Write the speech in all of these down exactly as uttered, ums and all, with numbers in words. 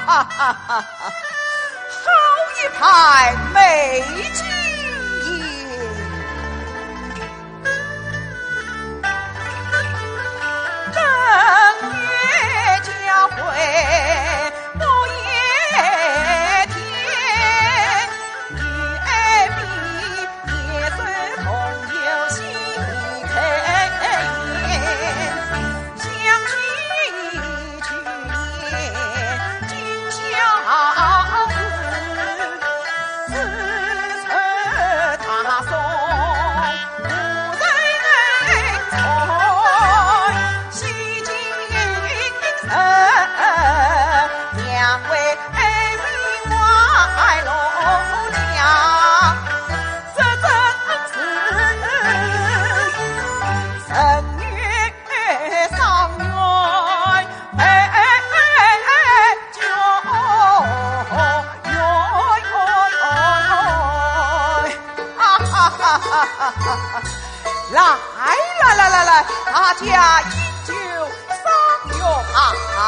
哈哈哈哈，好一派美景也！正月佳会不夜天，女儿比别人同游西开颜。想起 去年今宵时，自从大宋无人从，西京城两位为外奴家，这真是人月 上元哎，九月。啊哈哈哈哈哈！来来来来来，大家饮酒赏月啊！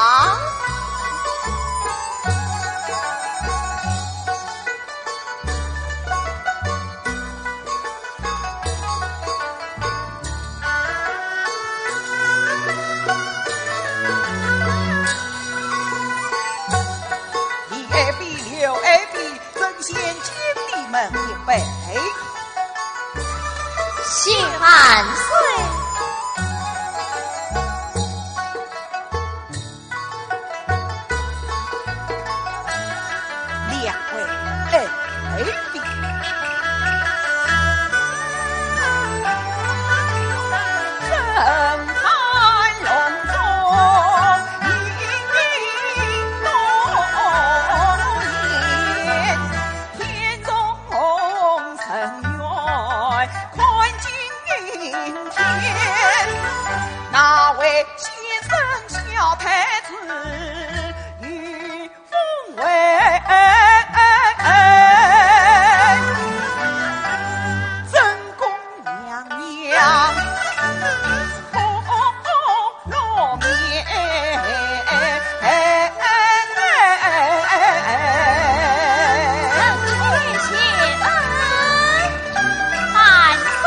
你二位，刘二位，朕先敬你们一杯。谢万岁。 两位恩宾。那位 先生小太子与风为正宫娘娘红了面。万岁。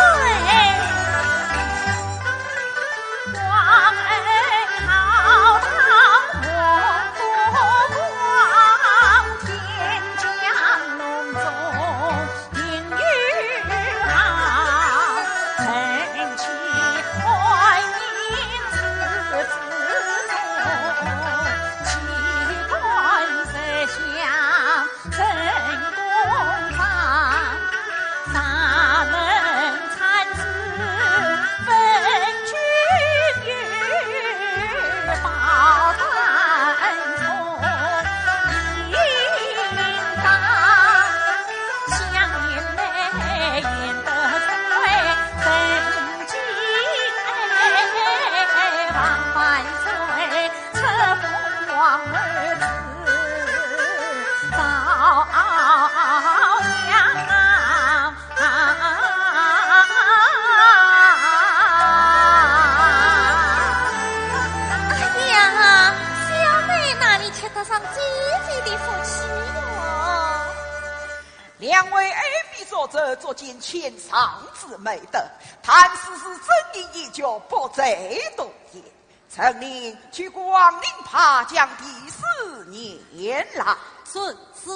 哎呀，小妹哪里吃得上姐姐的福气哟？两位爱妃作证，足见谦让之美德，但此事朕意已决，不再多言。 臣命去广陵爬墙题诗念来。遵旨。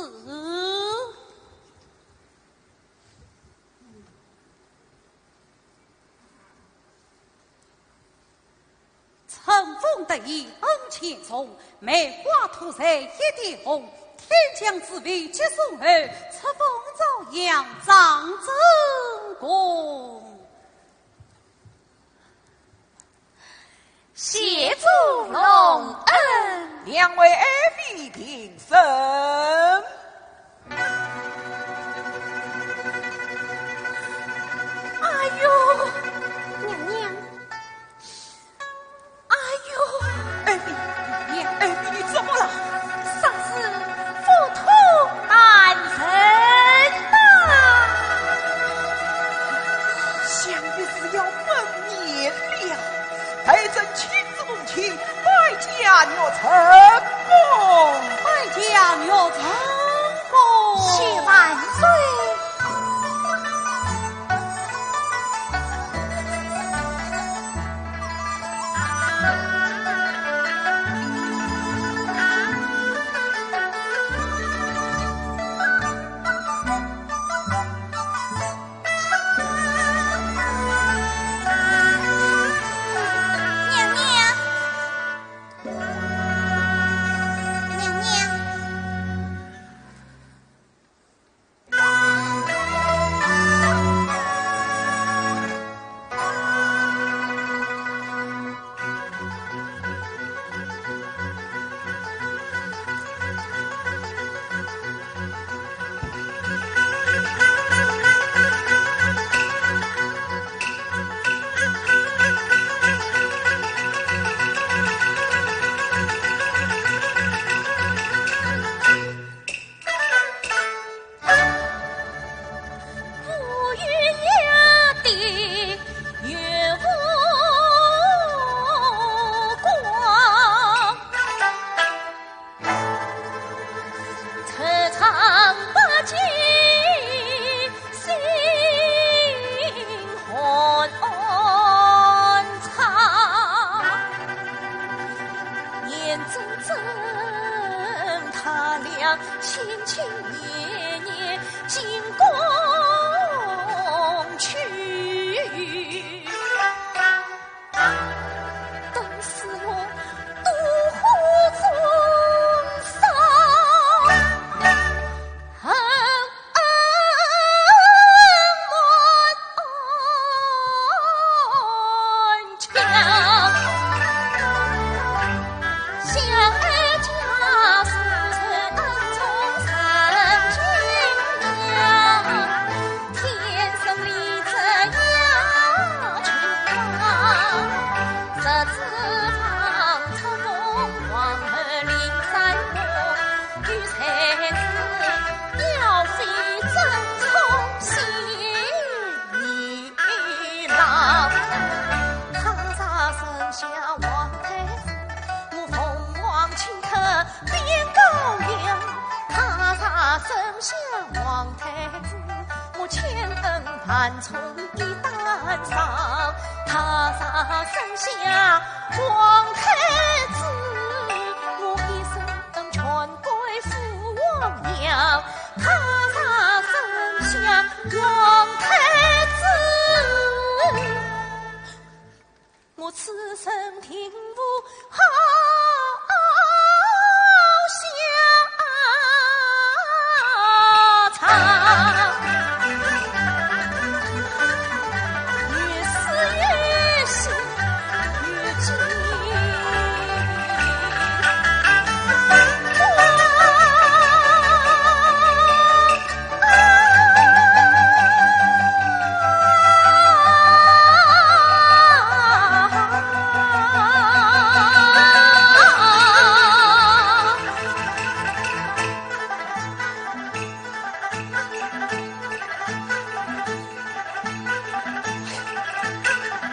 春风得意恩情重，梅花吐蕊一点红。天降紫微接送后，册封昭阳掌正宫。 谢主隆恩。两位爱妃平身。哎呦，娘娘。哎呦，爱妃，娘，爱妃，你怎么了？ 啥事腹痛难忍呐。想必是要分娩了，待朕亲自动亲，拜见岳成功。哎家女成功。谢万岁。娘娘。 娘娘。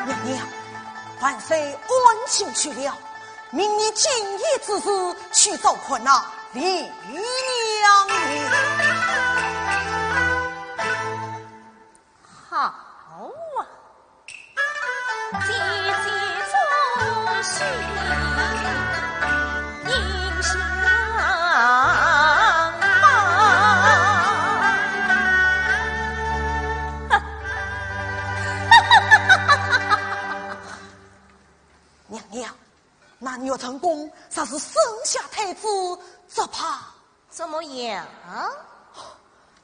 娘娘，万岁安心去了。 命你今夜之时去照看那李娘娘。好啊，姐姐忠心，应下吧。娘娘， 那玉宸宫若是生下太子，只怕……怎么样？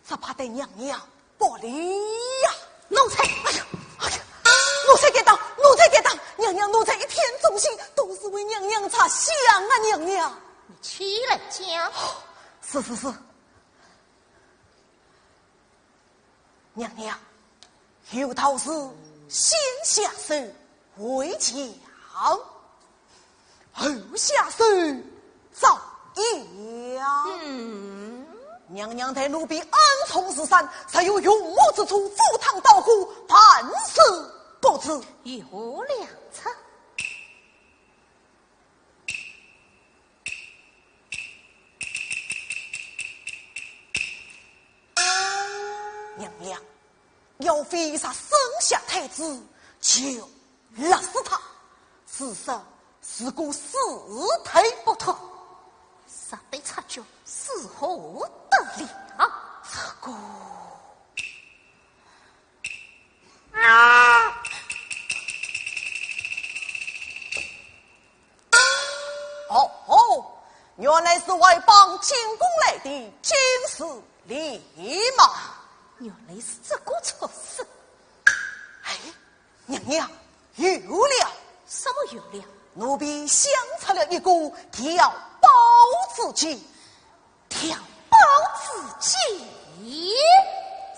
只怕对娘娘不利呀。奴才！哎呀，哎呀，奴才跌倒，奴才跌倒！娘娘，奴才一片忠心，都是为娘娘着想啊，娘娘。你起来讲。是，是，是。 娘娘，有道是先下手为强，后下手遭殃。嗯。娘娘待奴婢恩重如山，若有用武之处，赴汤蹈火，半死不辞。有良策。娘娘，要非是生下太子就勒死他，此事是个死罪不脱。若被察觉，如何得了？这个……哦哦，原来是外邦进宫来的金丝狸猫。原来是这个畜生。哎，娘娘，有了。什么有了？奴婢想出了一个调包之计。调包之计？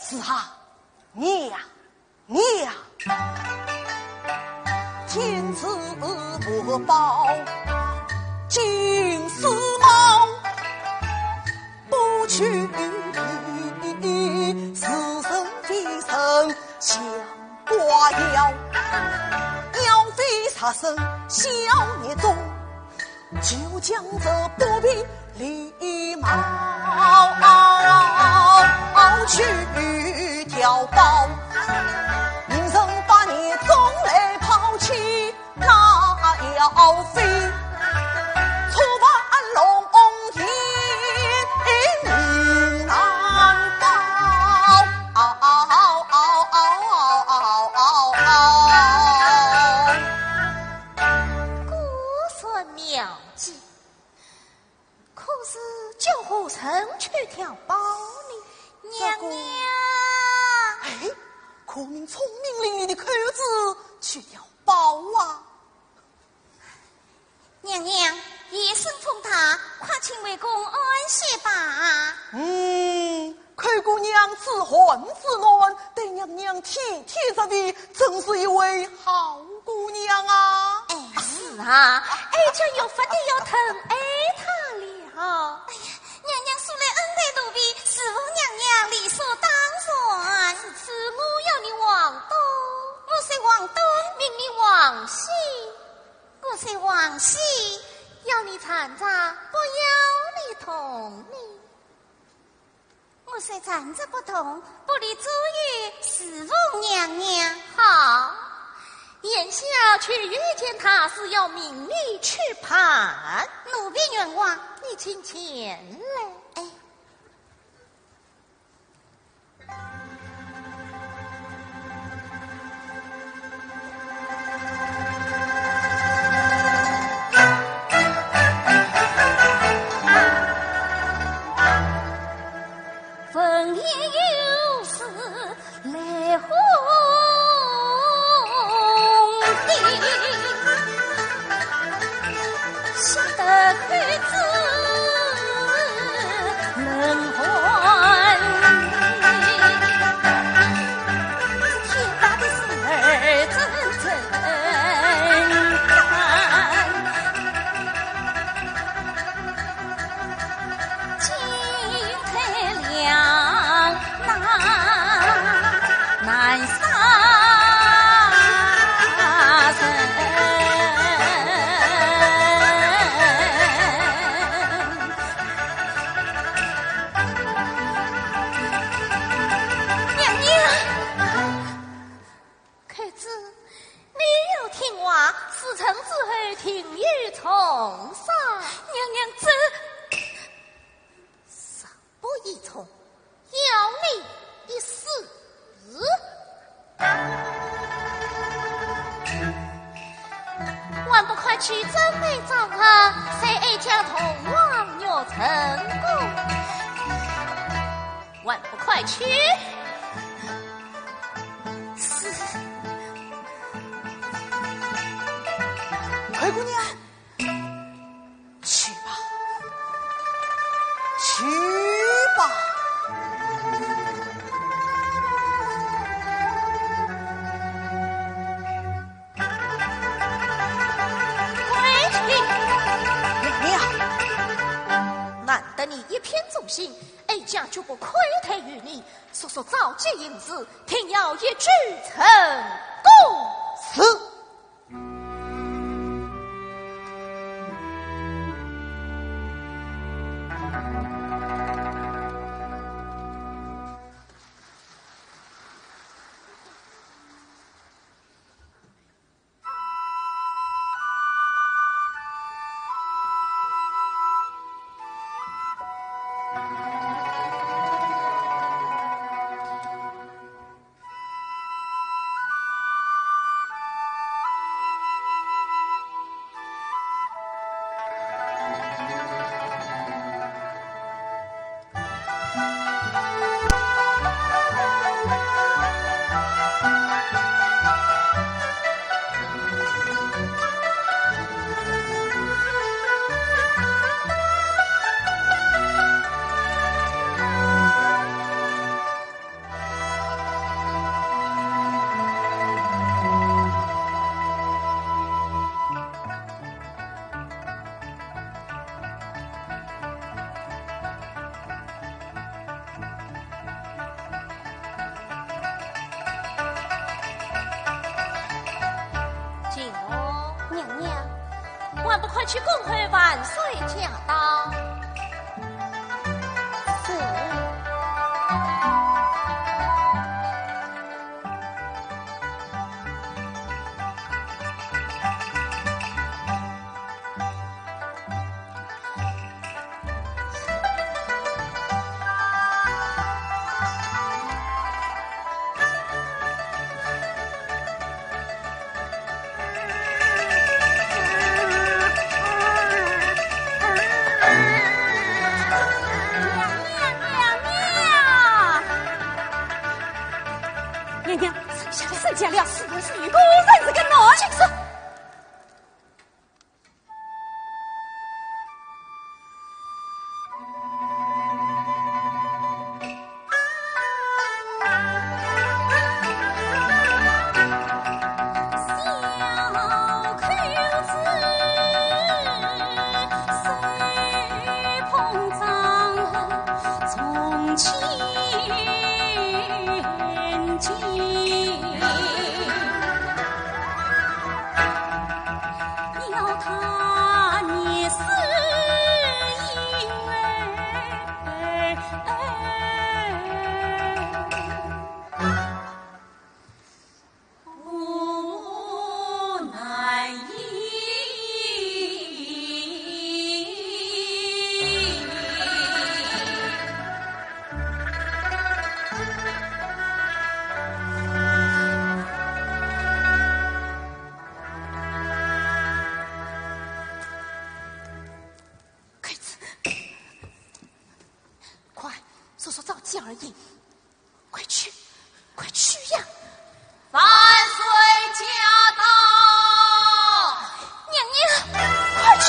是啊，娘， 娘，金丝不包，金丝猫，不去是人非人，像瓜妖，妖非杀身，小孽种。 就将这剥皮狸猫去调包，命人把你捉来抛弃那妖妃，触犯龙颜难报。果然妙计。 可是叫何人去调包呢？娘娘。哎，可命聪明伶俐的寇珠去调包啊。娘娘，夜深风大，快请回宫安歇吧。嗯， 寇姑娘自寒自暖，对娘娘体贴入微，真是一位好姑娘啊。哎，是啊，哀家越发的要疼爱她了。哎呀，娘娘素来恩待奴婢，侍奉娘娘理所当然。是，是，我要你王东。我说王东，命你王熙。我说王熙，要你站着，不要你动呢。 我说站着不动，不离左右，侍奉娘娘。好，眼下去遇见他，是要命你去办。奴婢愿望。你请前来。哎。 娘娘，寇珠，你要听话，事成之后定有重赏。娘娘，这…… 不依从，要你一死。还不快去准备妆奁，随哀家同往玉宸宫。还不快去！是。寇姑娘。 去吧，去吧。娘娘，难得你一片忠心，哀家绝不亏待于你，速速召集行事，定要一举成功。是。快去恭候万岁驾到。是。娘娘，娘娘，下来，下来，是果是女，果然是个男。请说。快，速速召继而迎。快去，快去呀！万岁驾到！娘娘，快去，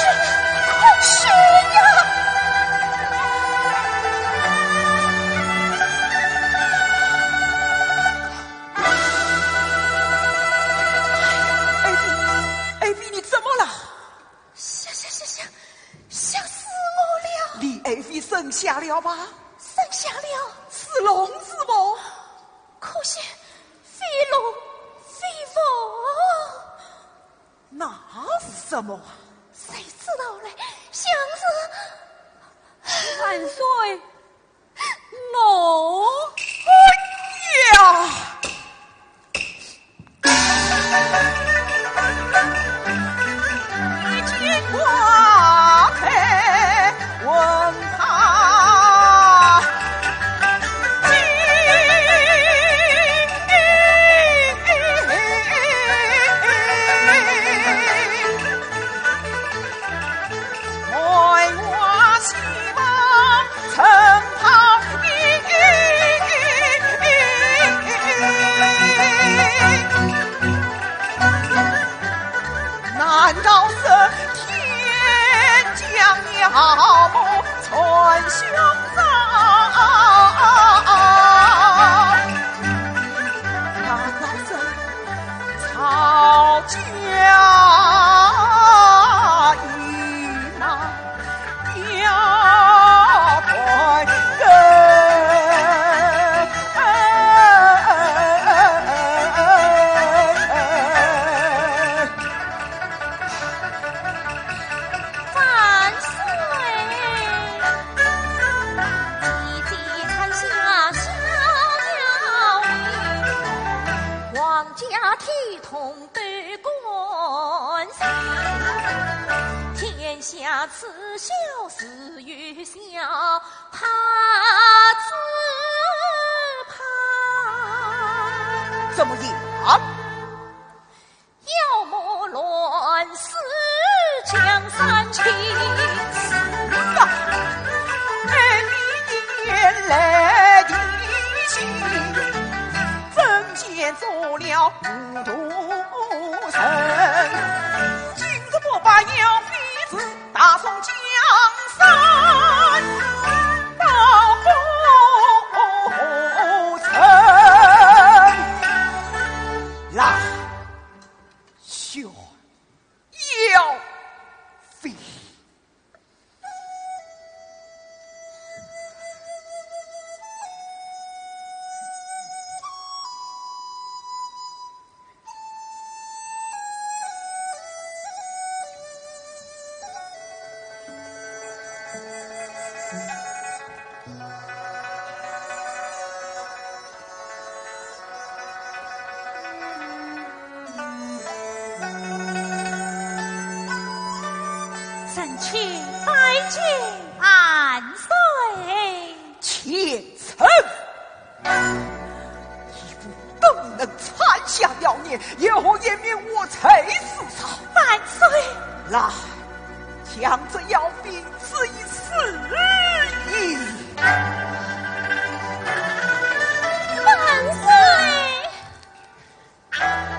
快去呀！爱妃，爱妃，你怎么了？ 吓吓吓吓，吓死我了！你爱妃生下了吧？生下了。是龙是凤？可惜非龙非凤。那是什么啊？谁知道嘞？像是……万岁！ 龙。哎呀！一见花开问他难道是天降妖魔传兄长？难道是 曹家御马要断根。万岁！皇家体统 得官人，天下慈孝自有孝，怕只怕……怎么样？妖魔乱世江山倾。是啊，爱妃一言来提醒， 怎见做了糊涂人，今日不把妖妃子，大宋江山到不成。来，宣妖妃。拜见万岁。贤臣，你武德能参详妙言，也好掩面我才是啥？万岁！来，将这妖兵赐一赐一。万岁！ 万岁！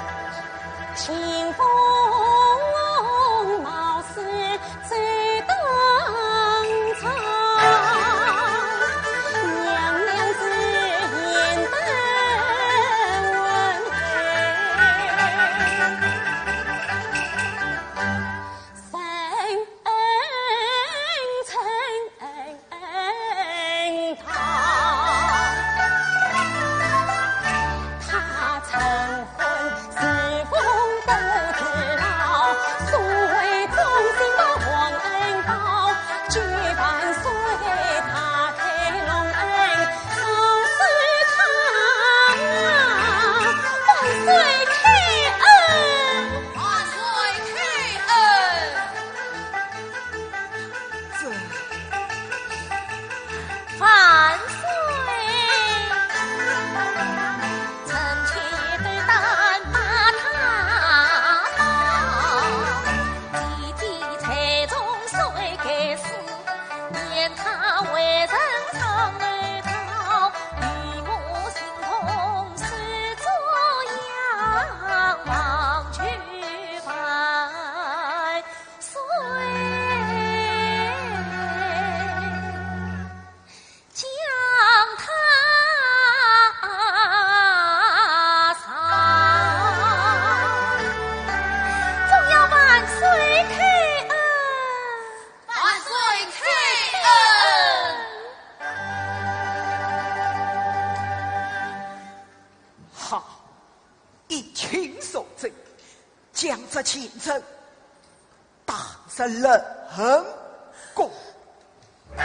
总要万岁开恩。万岁开恩。好，一清所奏，将这奸臣 打入冷宫。万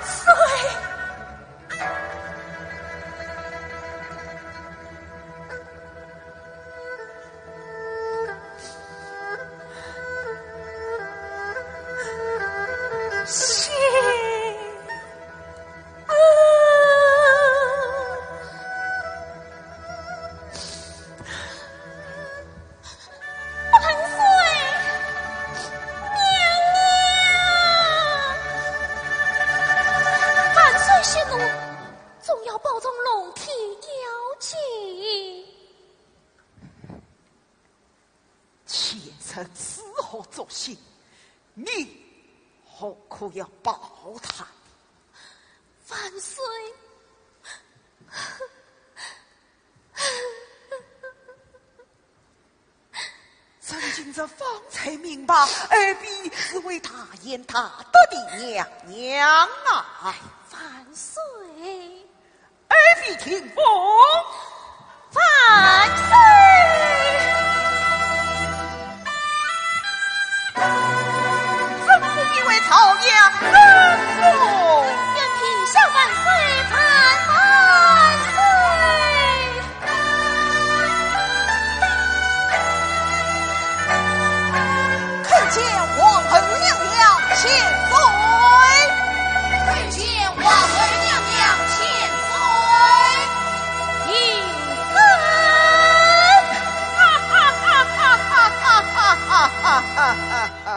岁！是。 万岁！娘娘！万岁息怒，总要保重龙体要紧。 奸臣自作主张，你何苦要保他？万岁！朕今日方才明白，二婢是位大贤大德的娘娘啊。万岁！ 二婢听奉。万岁！朕不必为朝阳争功。愿陛下万岁万万岁！ 叩见皇后娘娘千岁。叩见皇后娘娘千岁。平身。哈哈哈哈哈哈哈哈哈哈哈哈！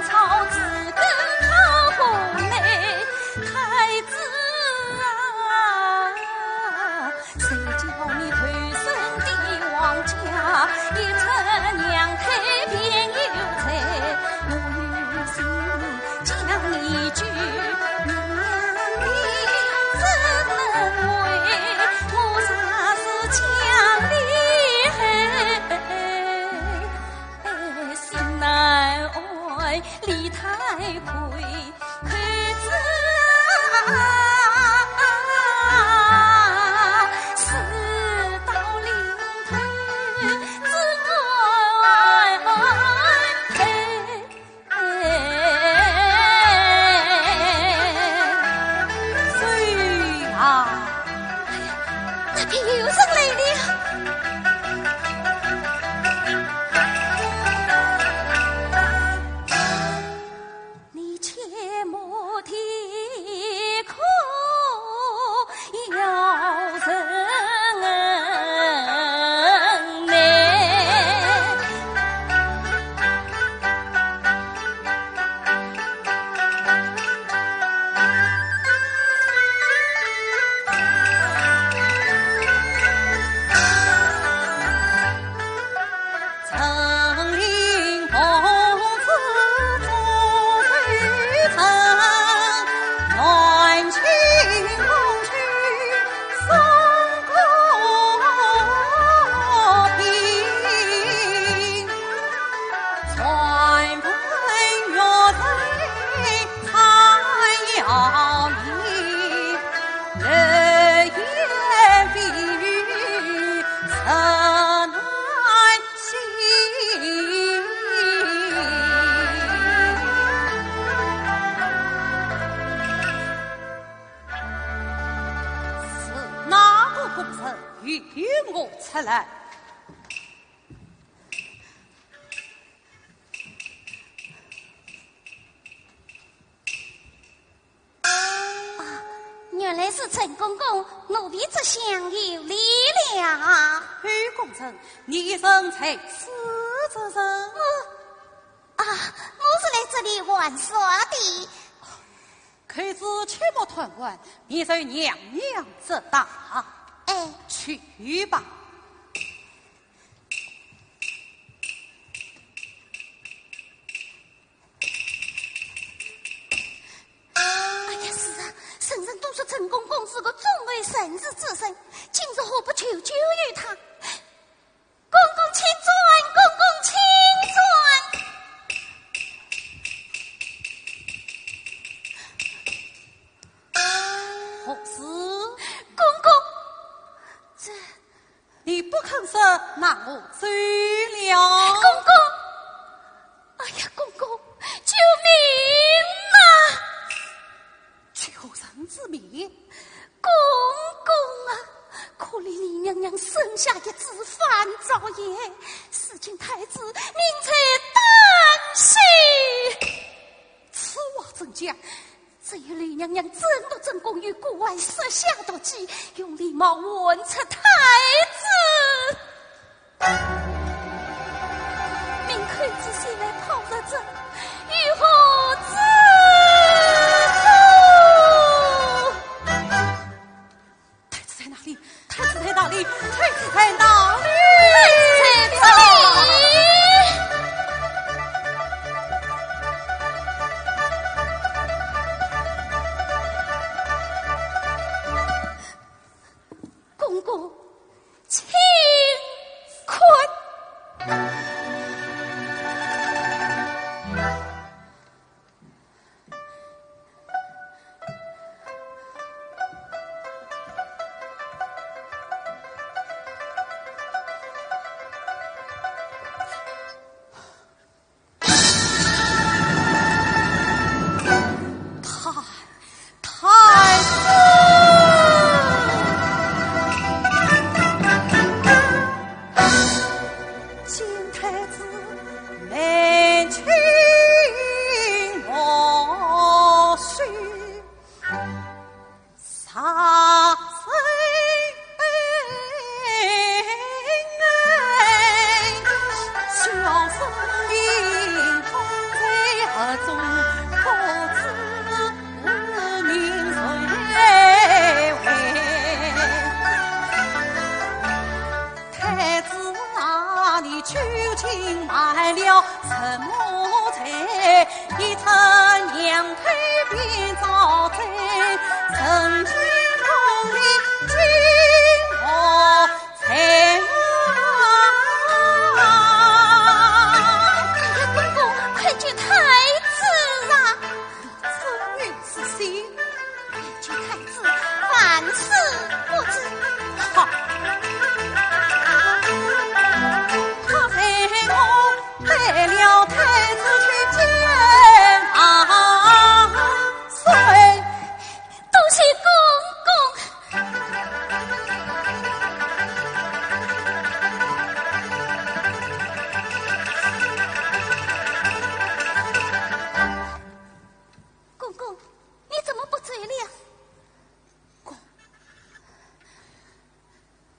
草字根好红嘞，太子啊，谁叫你投身帝王家，一出娘胎便有罪，我有心将你救，娘娘你怎能为我啥事讲理？ 心难安，李太亏，亏子啊，事到临头，只怪谁啊？那边有人来了。 你切莫啼哭，有人来。 是哪个工人？与我出来！ 啊，原来是陈公公，奴婢这厢有礼了。哎，公子，你认得此人？我，啊，我是来这里玩耍的。口子切莫断完，免受娘娘责打。哎。去吧。 哎呀，是啊，人人都说陈公公是个忠厚仁义之人，今日何不求救于他？公公请转，公公请转。何事？公公，这 你不肯说，那我走了。公公，哎呀，公公，救命啊！救人之命？公公啊，可怜李娘娘生下一子樊昭言，如今太子命在旦夕。此话怎讲？ 只有李娘娘争夺正宫，与顾安设下毒计，用李茂换出太子。命寇珠前来讨贼，如何止住？ 太子在哪里？太子在哪里？太子在哪里？太子在这里。公公，请哎呀，公公，快救太子啊！你忠于此心，你救太子，万死不辞。好。他待我带了太子去见万岁。多谢公公。 公公，你怎么不走了？公，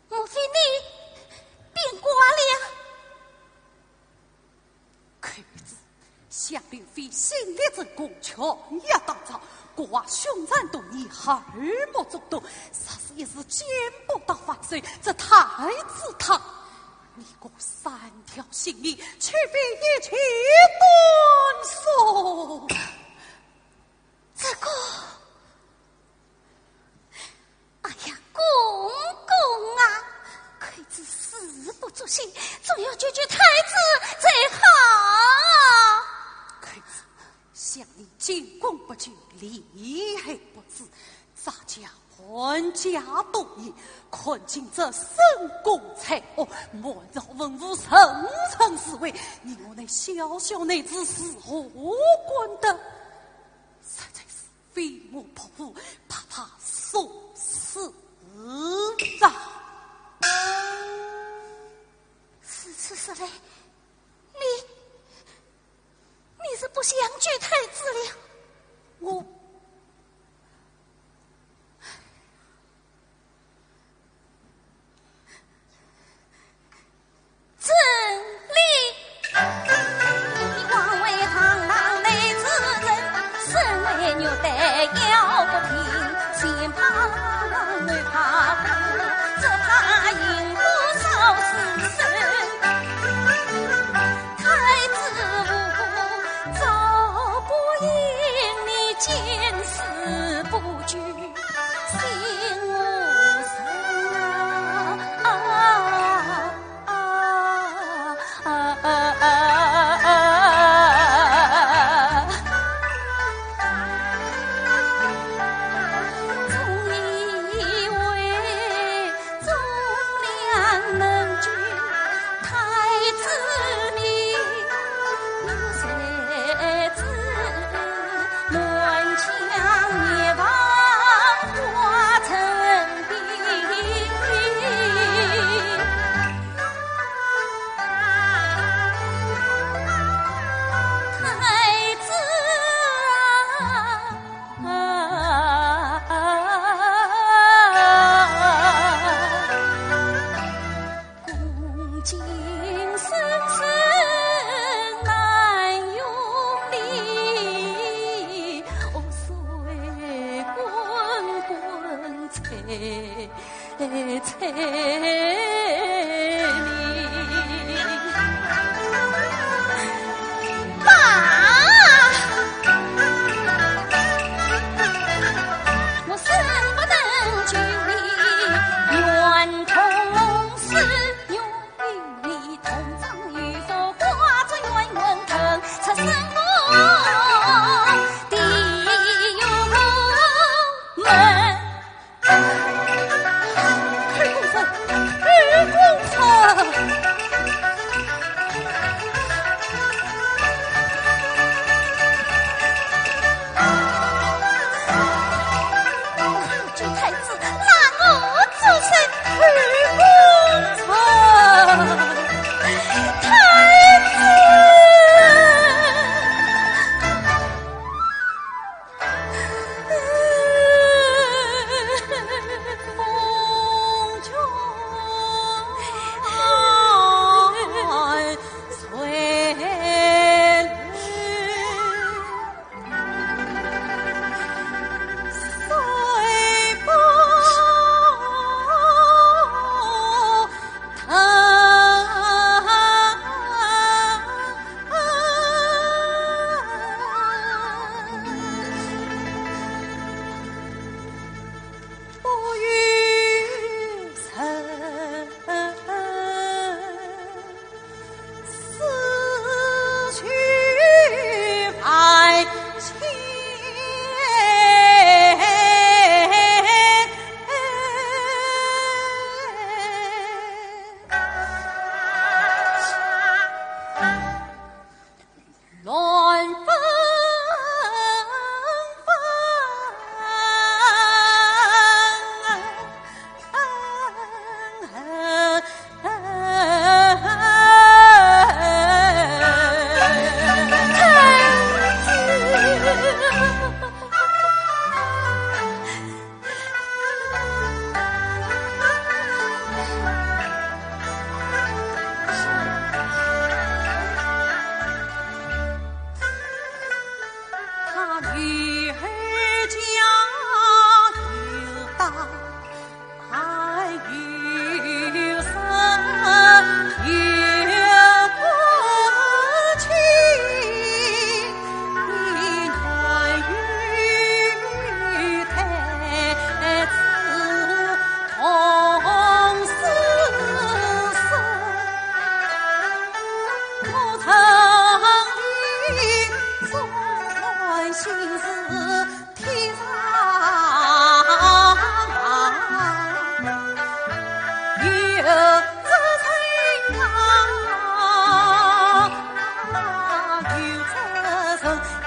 莫非你变卦了？寇珠，想刘妃心理成功，全要打造，国王凶残多疑，耳目众多，若是一时见不得万岁，这太子他，你我三条性命，岂非一箭断送？ 这个，哎呀，公公啊，寇珠死不足惜，总要救救太子才好。寇珠，想你进宫不久，厉害不知，咱家 皇家多疑，看今这深宫采访，满朝文武层层侍卫，你我那小小内子如何管得？实在是非我不可，怕他送死啊！如此说来，你，你是不想救太子了？我 真理。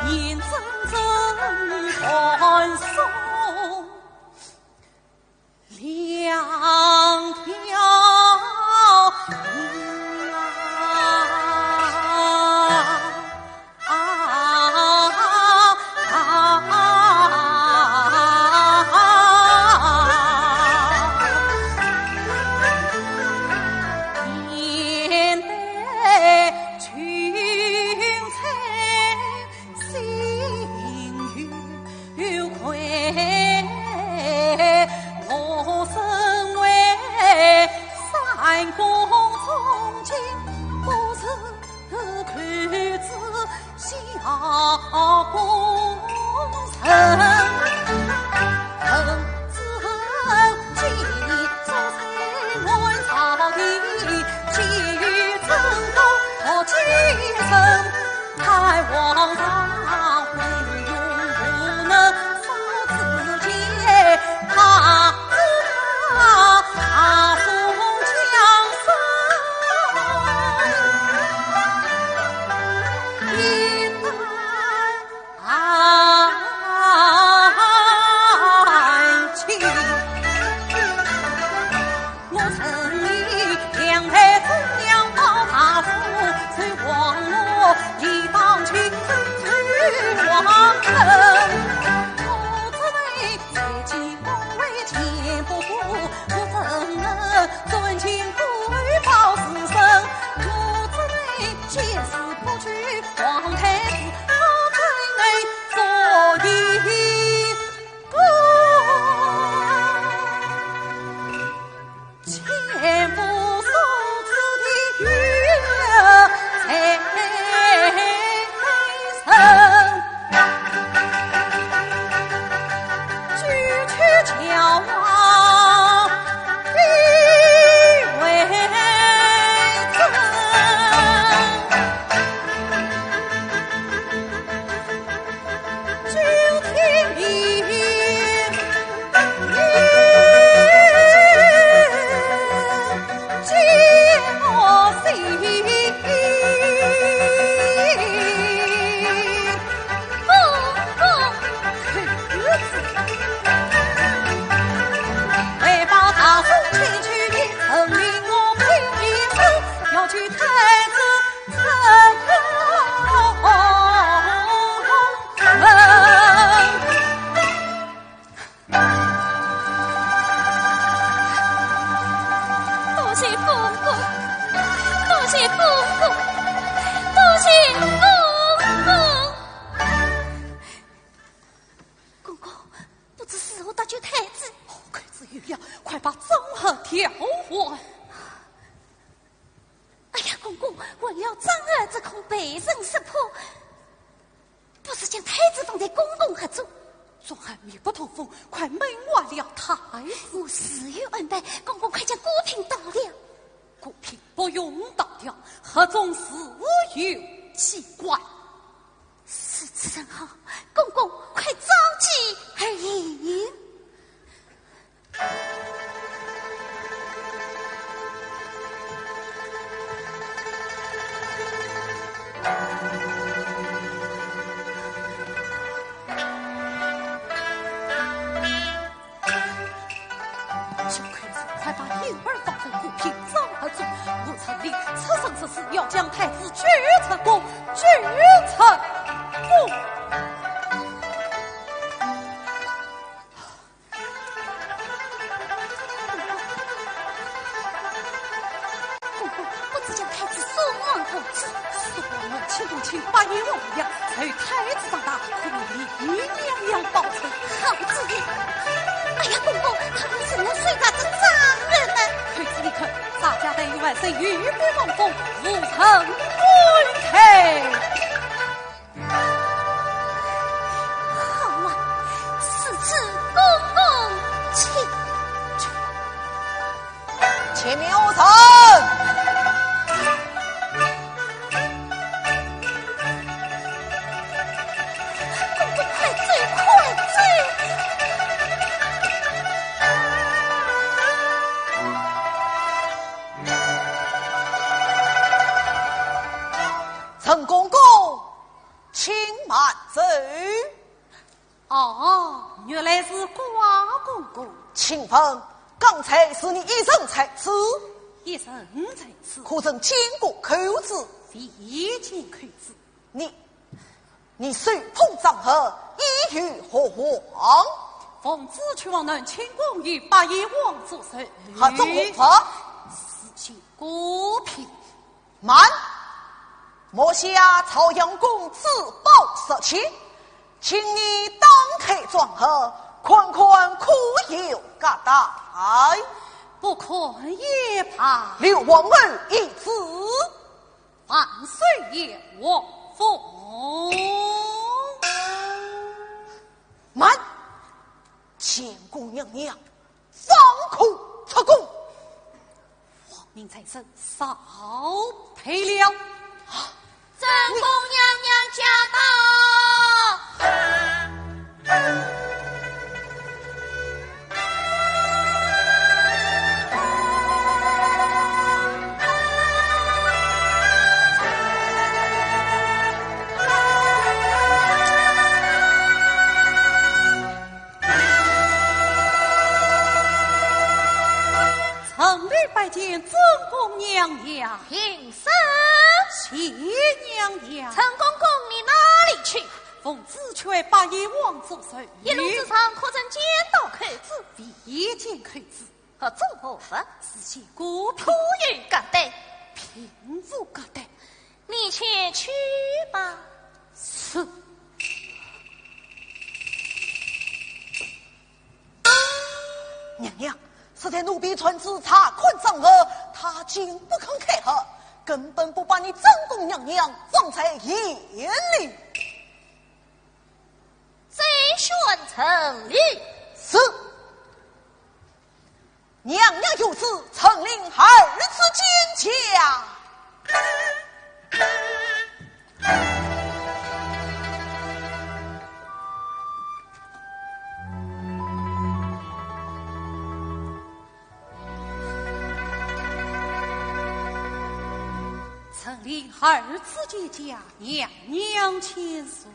眼睁睁看送两条命啊！请慢走。哦，原来是瓜公公。请问，刚才是你一人在此？一人在此。可曾见过寇珠？未见寇珠。你，你手捧长盒，意欲何往？奉旨去往南清宫与八贤王作寿。合奏何？事先过品。 慢！目下朝阳宫珠宝十全，请你打开装盒，看看可有夹带。不看也罢。留王后一旨。万岁爷王封。慢！见过娘娘， 方可出宫。皇命在身，少陪了。正宫娘娘驾到。 臣女拜见正宫娘娘。平身。谢娘娘。陈公公，你哪里去？奉旨去为八贤王作寿。一路之上，可曾见到寇珠？未见寇珠。盒中何物？事先过品。可有夹带？并无夹带。 你且去吧。是。娘娘，适才奴婢传旨查看装盒，她竟不肯开盒，根本不把你正宫娘娘放在眼里。 再宣陈琳。是。娘娘有旨，陈琳二字见驾。 陈琳二字见驾，娘娘千岁。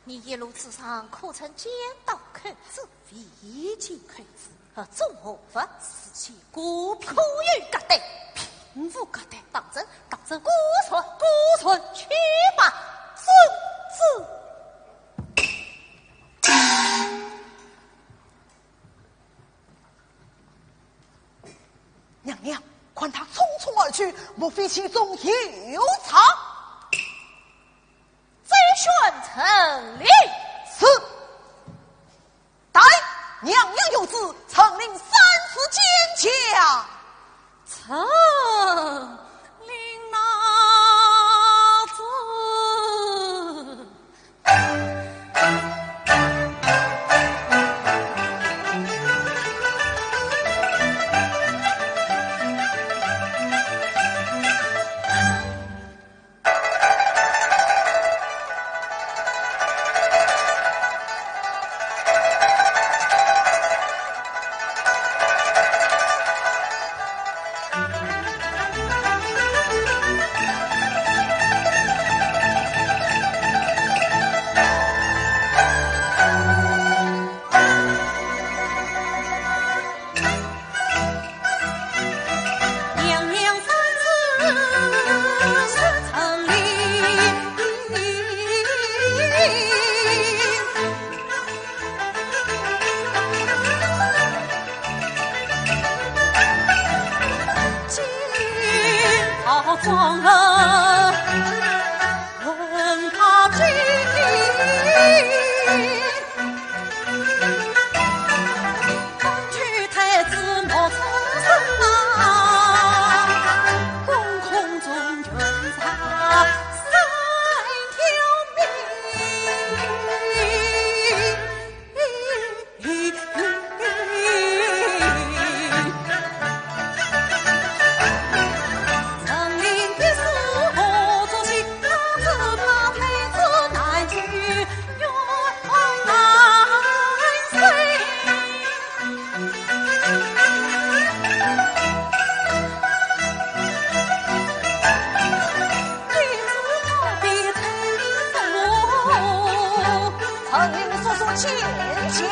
你一路之上可曾见到寇珠？未见寇珠。盒中何物？事先过品。可有夹带？并无夹带。当真？当真。果然？果然。去吧。遵旨。 娘娘，看她匆匆而去，莫非其中有藏？再宣陈琳。是。待娘娘有旨，陈琳三字见驾。 陈琳拿旨。见笑。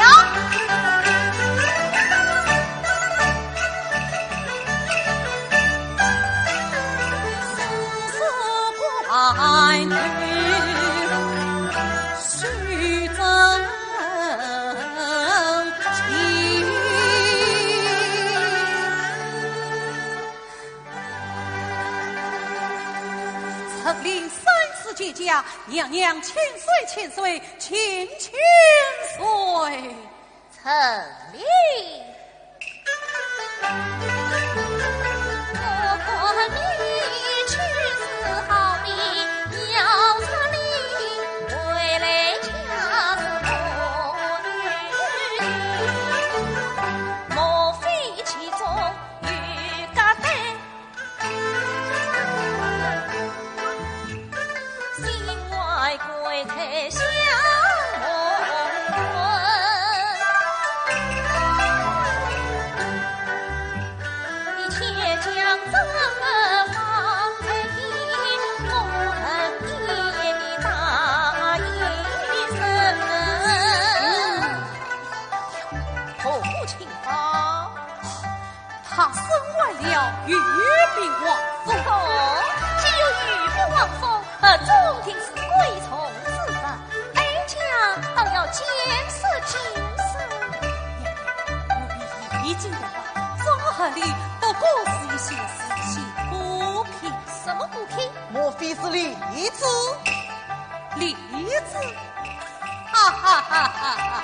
陈琳三次见驾，娘娘千岁千岁，请千岁。陈琳。我看你去是好命，要是你回来家是不对，莫非其中有夹带？ 心怀鬼胎想梦魂，你且将这个放在一边，我们一言答一声。何故请报？ 他身患了玉壁皇封。哦，既有玉壁皇封，呃，注定是贵重之物，哀家倒要见识见识。我已经的话，这盒里不过是一些时期物品。什么物品？莫非是梨子？梨子？ 哈哈哈哈哈！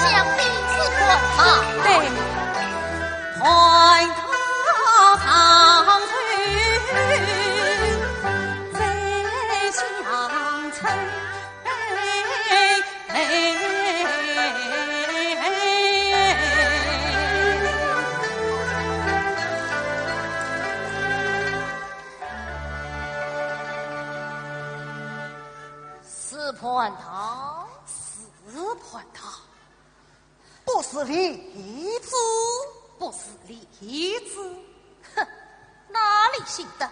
想必是官场。对。是蟠桃？是蟠桃。不是梨子？不是梨子。哼，哪里信得？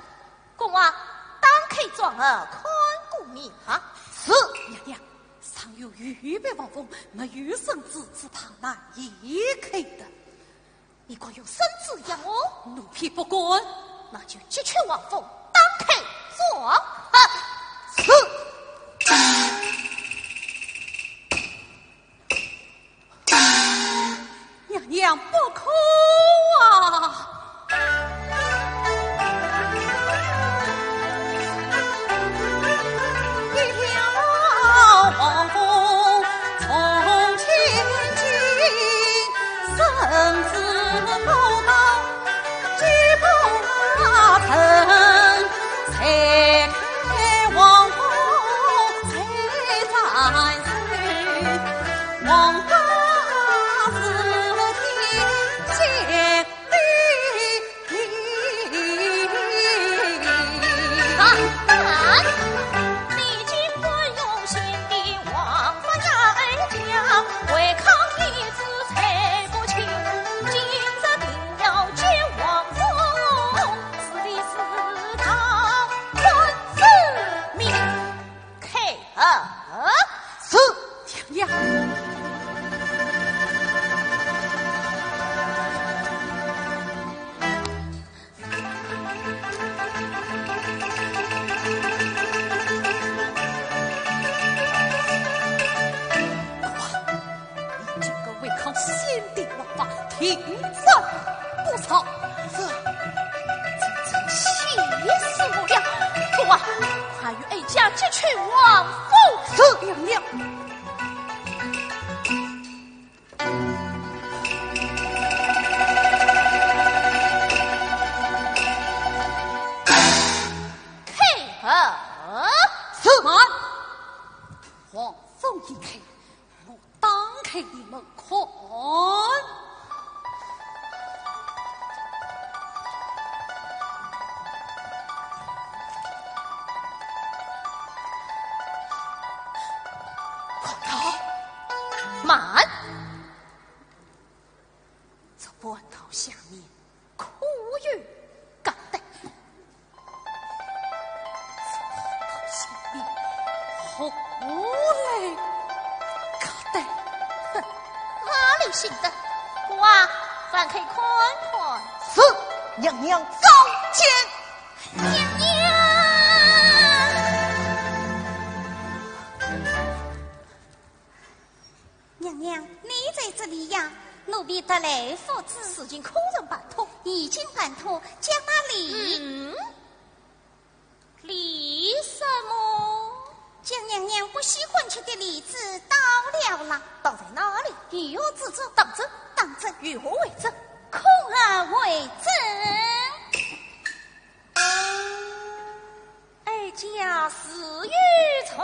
公啊，打开装盒，看个明白。是。娘娘，上有玉壁皇封，没有圣旨，只怕难以开得。 你敢用圣旨压我？奴婢不敢。那就揭去皇封，打开装盒。是。娘娘不可啊！ 开盒。是。娘娘。你竟敢违抗先帝王法， 停止不上。是。真正气死我了！公啊，快与哀家揭去皇封。是。娘娘。开盒。是。慢。皇封已开， 我打给你们看。快看，慢！这蟠桃下面可有夹带。 好嘞，夹带。哼，哪里信得过啊？翻开看看。是，娘娘召见。娘娘。娘娘，你在这里呀？奴婢得来复旨。事情可曾办妥？已经办妥，将那梨……嗯？ 梨什么？将娘娘不喜欢吃的梨子倒掉了。倒在哪里？御药之中。当真？当真。与何为证？控案为证。哀家自幼从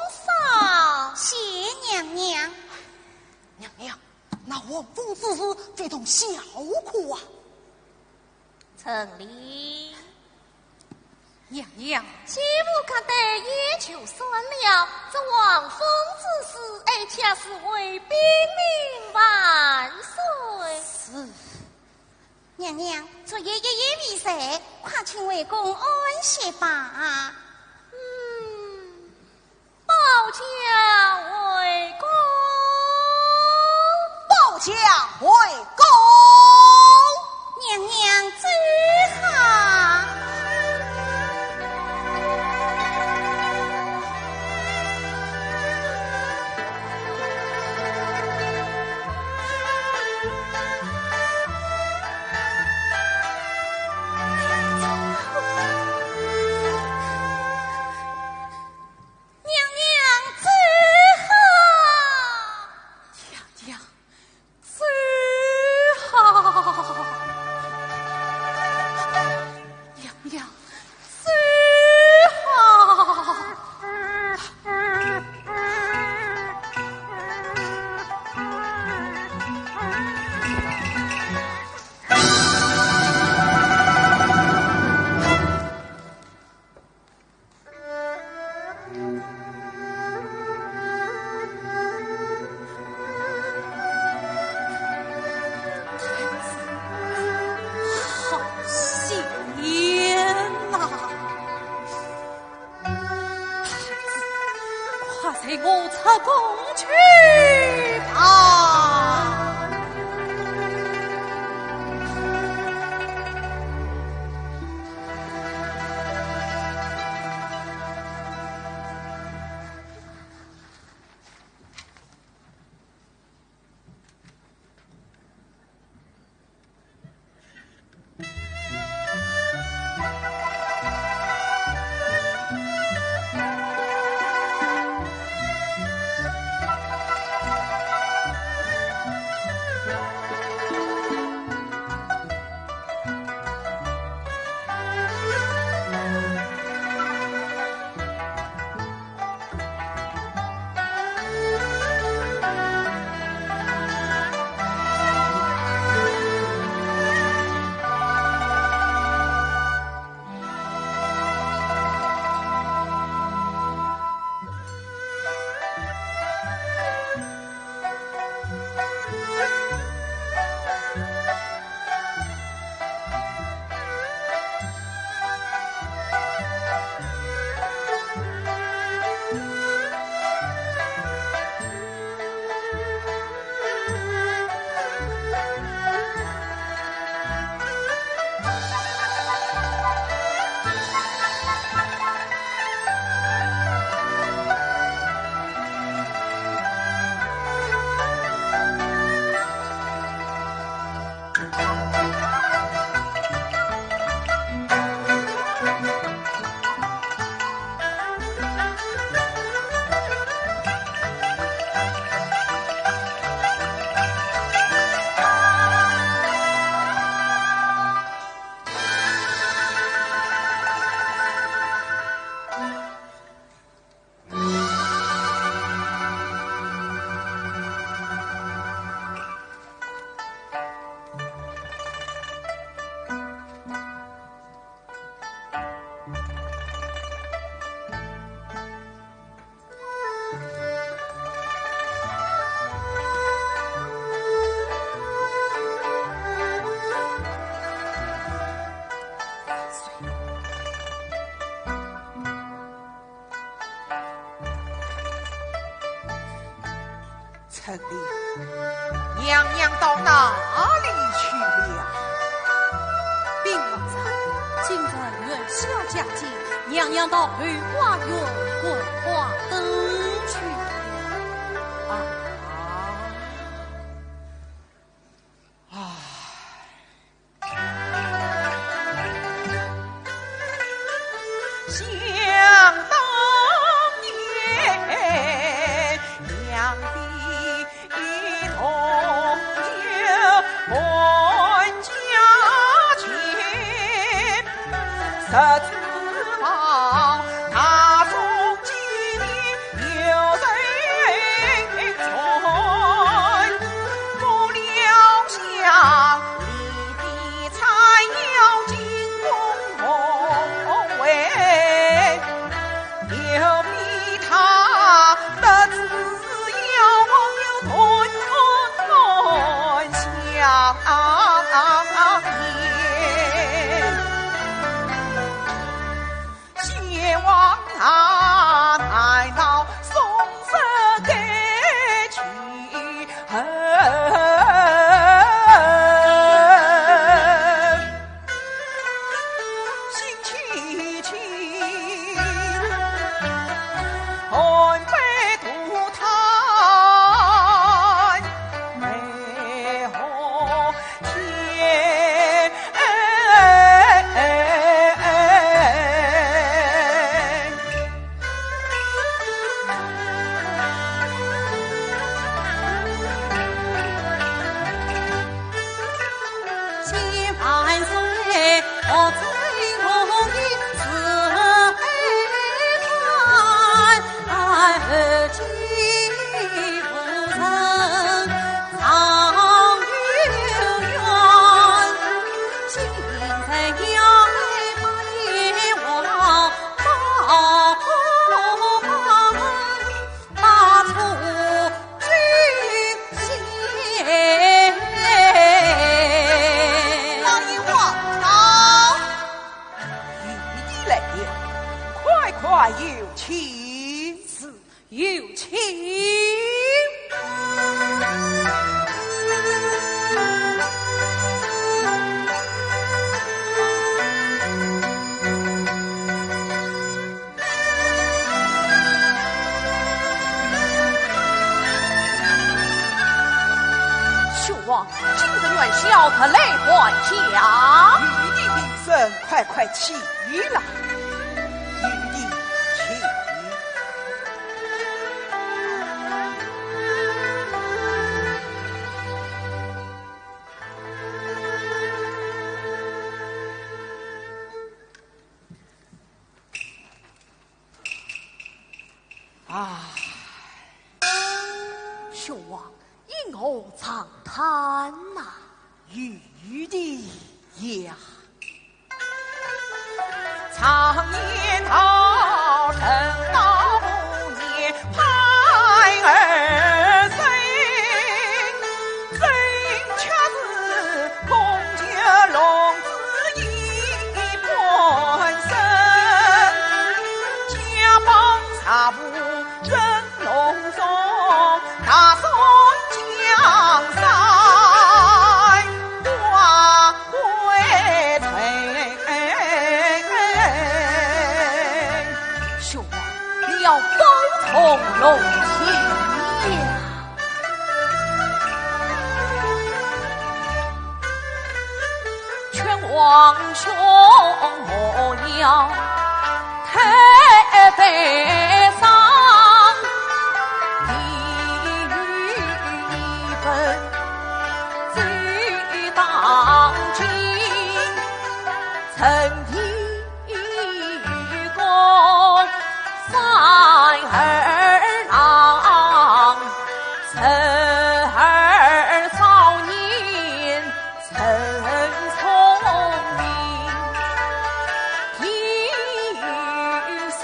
少。谢娘娘。娘娘，那王府之事非同小可啊。 陈琳。娘娘。既无夹带也就算了，这王府之事，哀家是为禀明万岁。是。娘娘，昨夜一夜未睡，快请回宫安歇吧。嗯。 保驾回宫。保驾回宫。娘娘走好。娘娘走好。娘娘走好。娘娘走好。好戏言呐！太子，快随我出宫去吧。陈琳，娘娘到哪里去了？禀皇上，今日元宵佳节，娘娘到后花园观花灯去了。啊，唉。 想当年，两地同游玩家间，十指坊，大宋经年 有人传，我料想你的菜肴精工丰富，有比他的只有我有团团香烟。 先王啊，难道送上该去？心戚戚，寒杯独叹梅花 天。千万岁，我最同意是非谈。 老爷，皇朝。御医来了，快快有请。是。 有请。兄王，今日元宵特来还乡。御医平身，快快起来。御医请。 啊，兄王，因何长叹呐？御医呀， 常言道，人到五年盼二生，真恰是孔雀龙子一般生。家邦实无真 隆中，大宋江山挂归谁？兄王，你要保重龙体呀！劝皇兄莫要 太悲伤，一日一分最当紧，成一个三儿郎，十二少年 真聪明，天有心。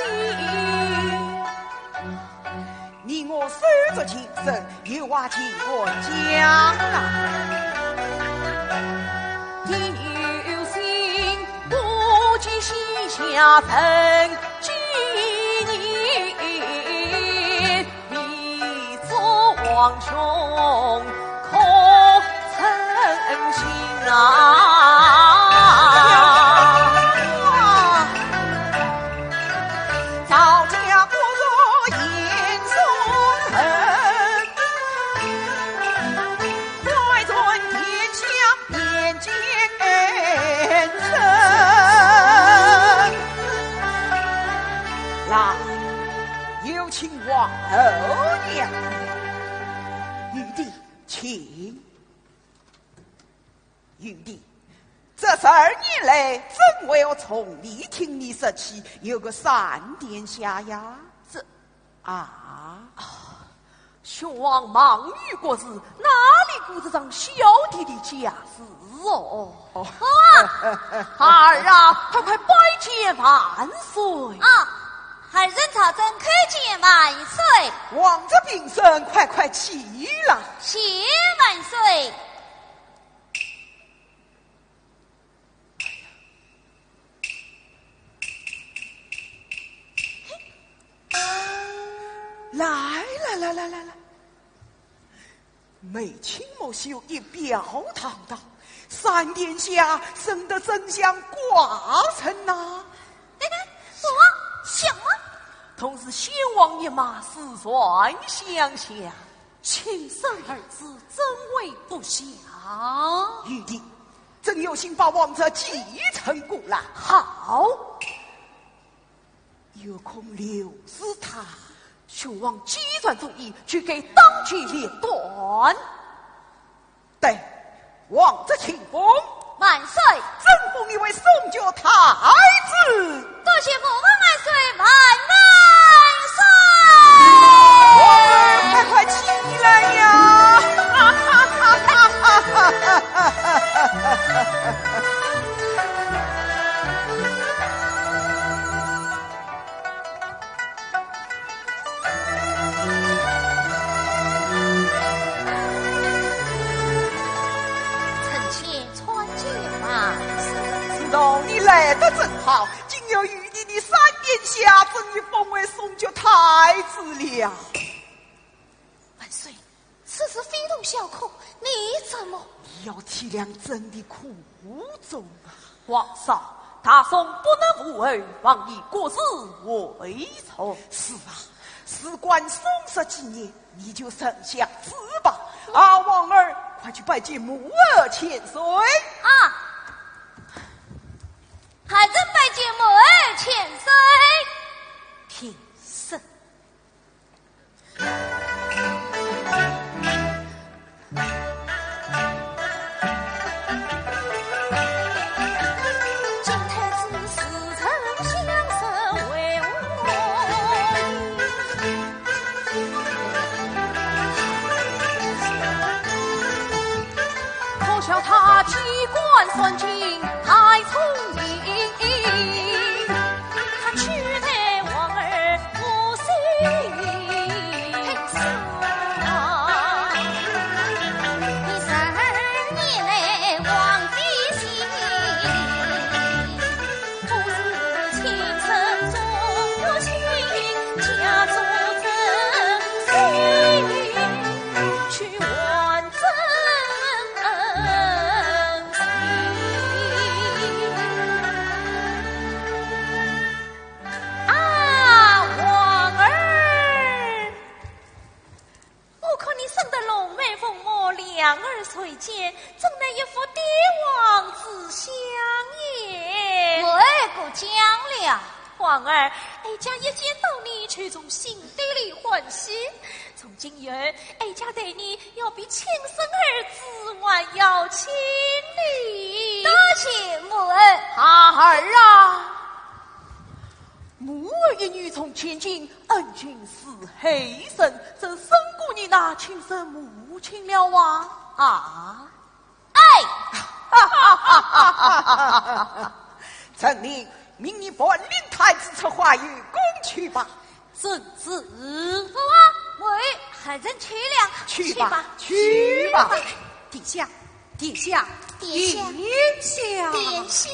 你我手足情深，有话尽管讲啊。天有心，不计西夏成几年，你做王兄可曾醒啊？赵家不如严嵩人，快传天下面见臣。来，有请王后娘娘。玉帝，请。玉帝，这十二年来，怎会从未听你说起有个三殿下呀？这……啊？ 兄王忙于国事，哪里顾得上小弟的家事哦？啊，孩儿啊，快快拜见万岁！啊，孩儿赵祯叩见万岁！皇子平身，快快起来！谢万岁！ 来来来来来来，眉清目秀，仪表堂堂，三殿下生得真像寡人呐。哎，哎，我像吗？同是先王一脉，世传相像，亲生儿子，怎会不像？玉帝，朕有心把皇子继承过来。好。 有空留住他。兄王既然中意，就该当机立断。待皇子请封。万岁！朕封你为松脚太子。多谢父王万岁万万岁！快快起来呀！ 臣妾参见万岁。知道你来得正好，今有玉帝的三殿下，封你封为松脚太子了。万岁， 此事非同小可，你怎么……你要体谅朕的苦衷啊。皇上，大宋不能无后，望以国事为重。是啊，事关松脚之年，你就认下子吧。啊，王儿，快去拜见母后千岁。啊，孩儿拜见母后千岁。平身。 可笑他机关算尽太聪明，他取代王儿不信。你十二年来皇帝心，不是亲生宗亲，家族真亲，去完 啊，王儿，我看你生得龙眉凤目，两耳垂肩，真乃一副帝王之相耶。我儿过奖了。王儿，哀家一见到你，就从心底里欢喜。 从今以后，哀家待你要比亲生儿子还要亲哩。多谢母后。孩儿啊，母后一语从前情，恩情似海深，怎胜过你那亲生母亲了啊？啊？ 哎！哈哈哈哈哈哈！遵命，命你伴领太子出华阳宫去吧。遵旨。父王，母后，孩儿去了。去吧，去吧。去吧。殿下，殿下，殿下，殿下。殿下。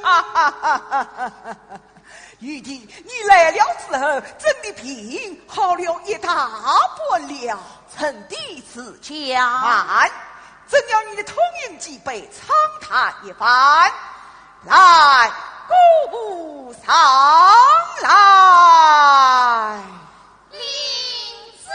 哈哈哈哈哈哈！玉帝，你来了之了，朕的病好了一大半了。臣弟赐教。慢，朕要你的通饮几杯，畅谈一番。来，姑父上来。领旨。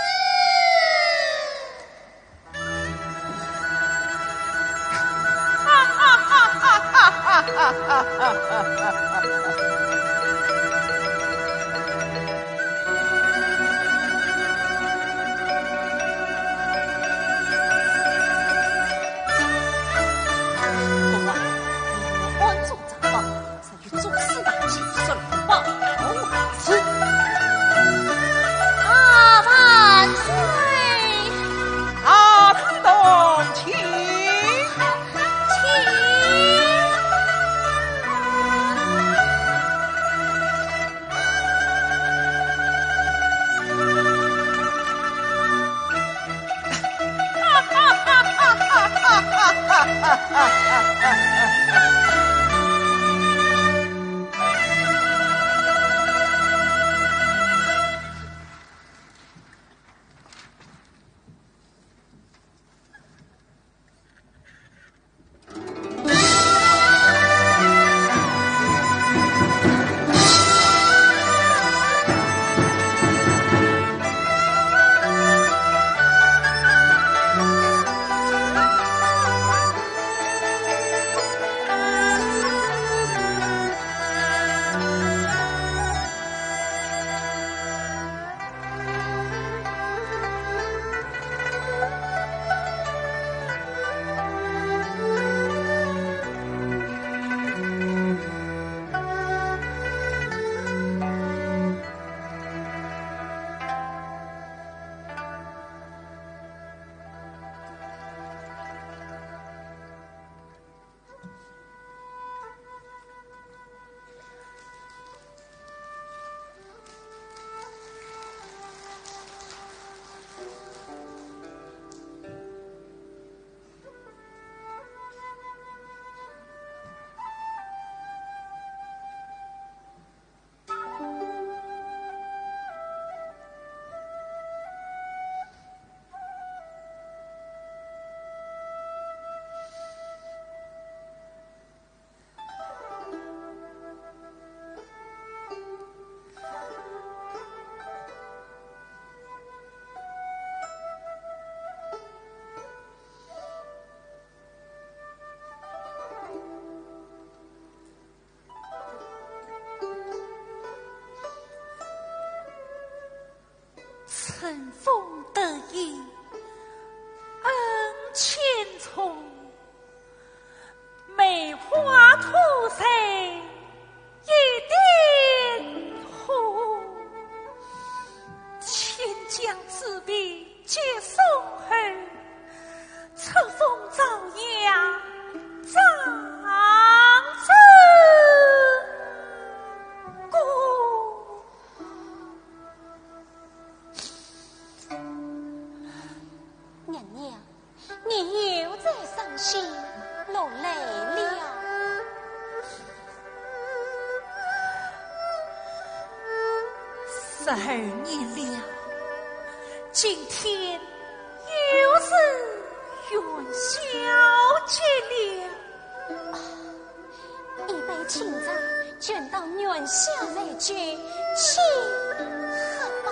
春风得意恩情重，梅花吐蕊一点红。千金之命 接送后，册封昭阳长子姑。娘娘，你又在伤心落泪了。 十二年了，今天又是元宵节了。啊，一杯清茶，捐到元宵来酒，请喝吧。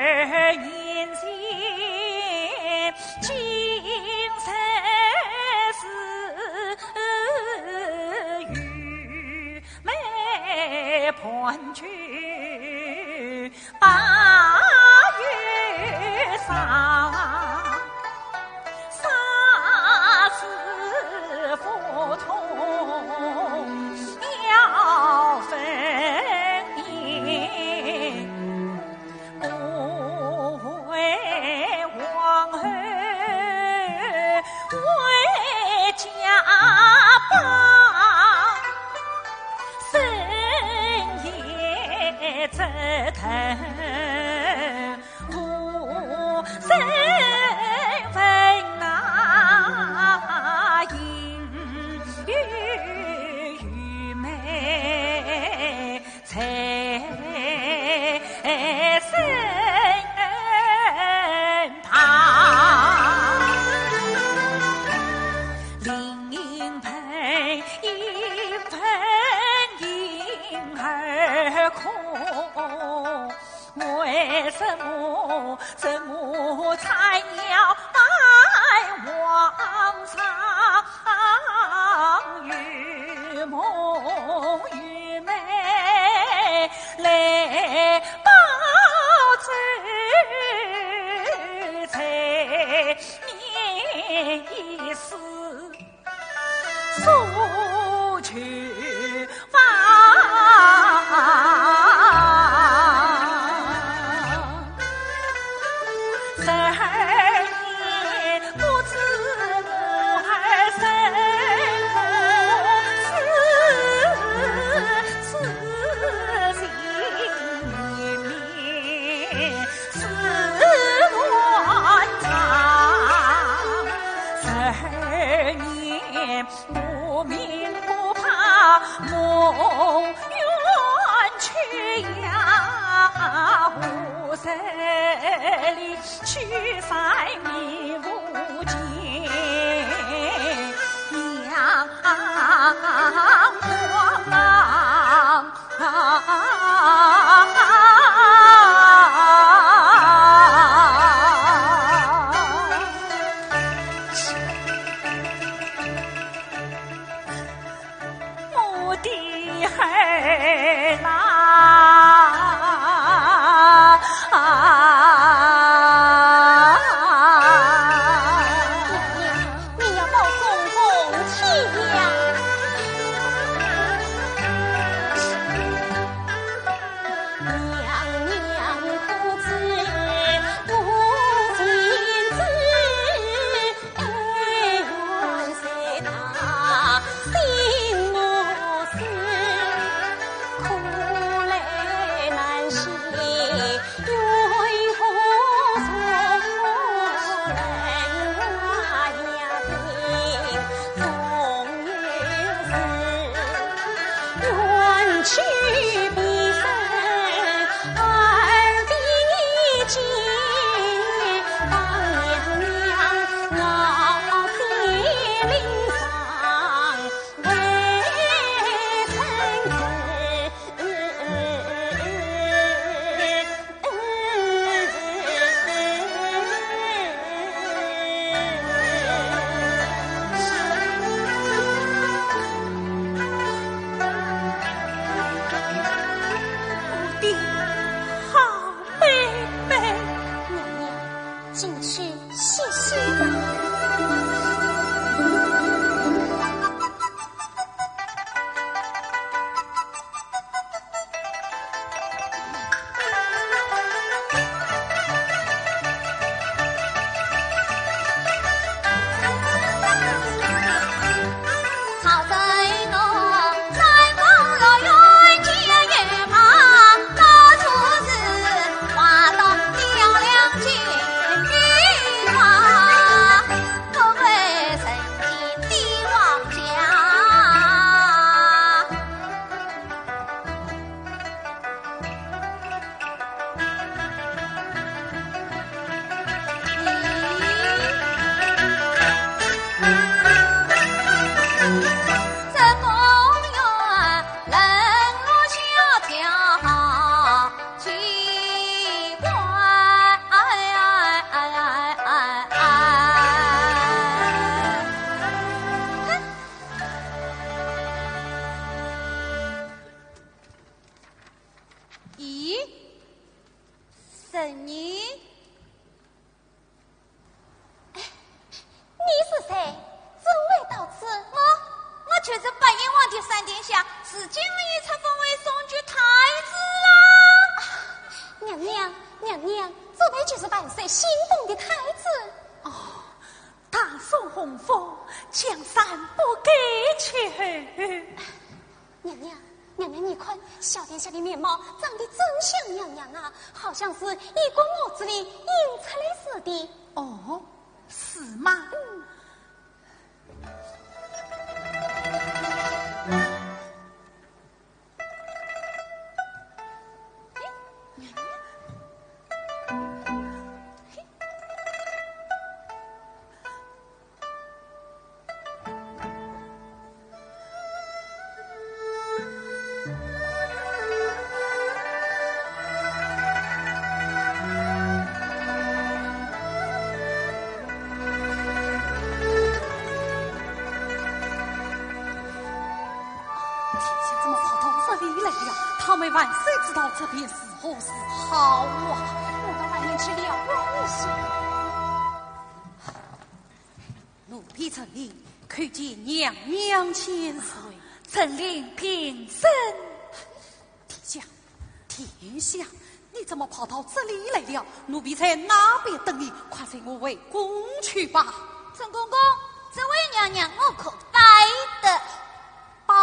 而人心今日是愚昧，伴君把月上，杀死父痛要分明。 不为王后，为家邦，深夜折腾，无人问那应与愚昧。 在身旁。临盆应分婴儿哭，为什么这么惨要卖王上？ 与梦与寐来报仇，在面一死，苏州房。 十二年不知我儿身何处，痴心绵绵思断肠。十二年 不明不白梦圆缺呀，何日里去，山面无见阳光。 我的儿啊！ 你要保重身体呀。我的好妹妹。娘娘，进去歇息吧。人呢？哎，你是谁？怎会到此？我，我就是八贤王的三殿下，如今我已册封为松觉太子啊！啊，娘娘，娘娘，这位就是万岁心动的太子。哦，大宋洪福，江山不改旧。 娘娘，娘娘，你看，小殿下的面貌长得真像娘娘啊，好像是一个模子里印出来似的。哦，是吗？嗯。哎，娘娘。嘿。 天下怎么跑到这里来了？倘被万岁知道，这便是何是好啊！我到外面去瞭望一下。 奴婢陈琳叩见娘娘千岁。陈琳平身。殿下，殿下，你怎么跑到这里来了？奴婢在那边等你，快随我回宫去吧。陈公公，这位娘娘我可拜得。 拜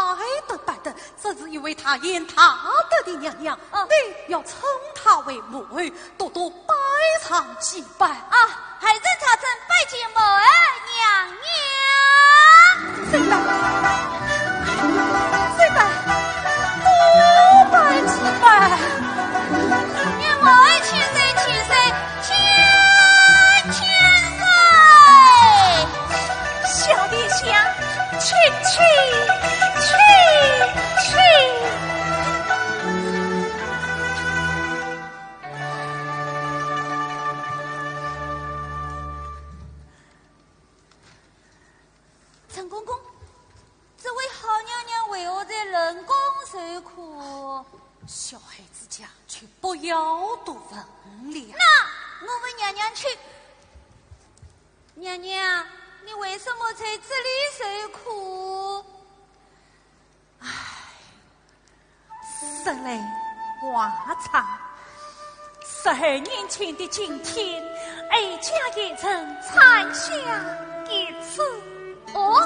得，拜得，这是一位大贤大德的娘娘，哦。你要称她为母后，多多拜上几拜。啊，孩儿查证拜见母后娘娘。跪拜，跪拜，多拜几拜。愿母后千岁千岁， 千千岁。小殿下，请起，请起。陈公公， 这位好娘娘为何在冷宫受苦？小孩子家，就不要多问了。那我问娘娘去。娘娘，你为什么在这里受苦？唉， 说来话长。十二年前的今天，哀家也曾产下一子。哦，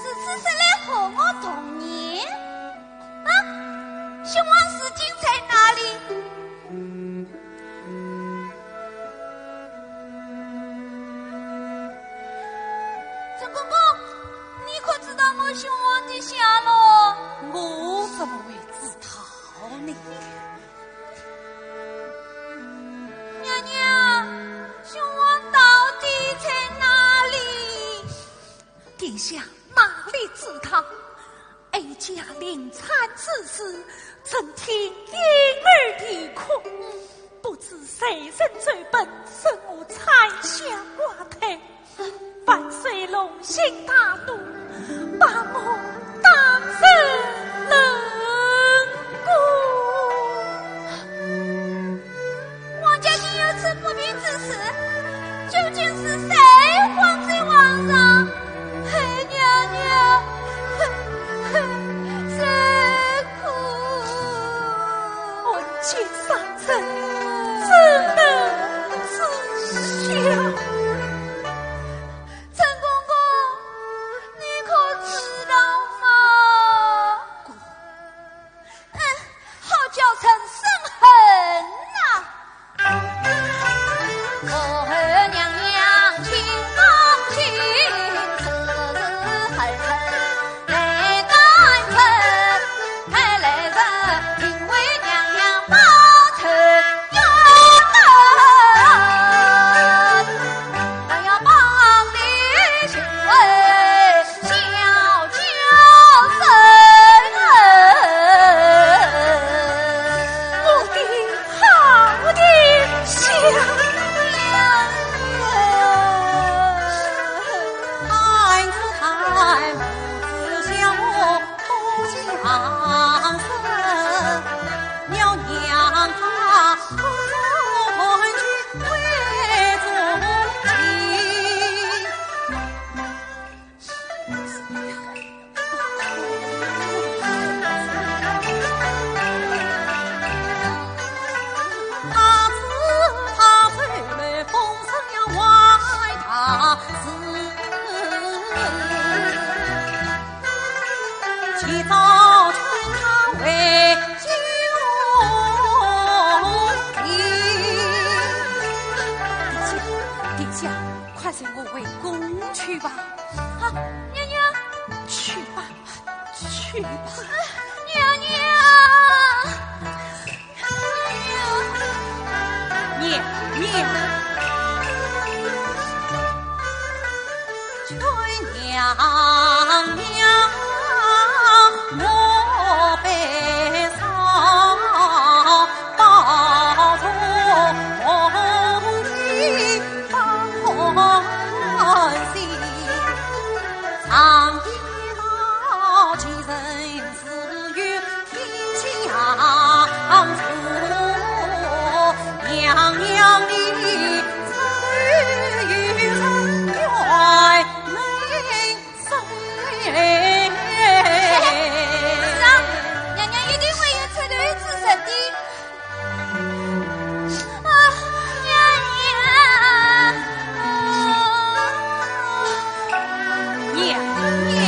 如此说来和我同年。啊，兄王如今在哪里？ 陈公公，你可知道我兄王的下落？我怎么会知道呢？娘娘，兄王到底在哪里？殿下哪里知道？哀家临产之时，曾听婴儿啼哭，不知谁人奏本，说我产下怪胎。 万岁龙心大怒，把我打入冷宫。王家竟有此不平之事，究竟是谁冤枉皇上？哎，娘娘，受苦。 见杀人，怎能知晓？陈公公，你可知道吗？嗯，好叫人生恨呐！母后娘娘请去吧。啊，娘娘。去吧，去吧。啊，娘娘。娘娘。 是啊，娘娘一定会有出头之日的。啊，娘娘，娘娘。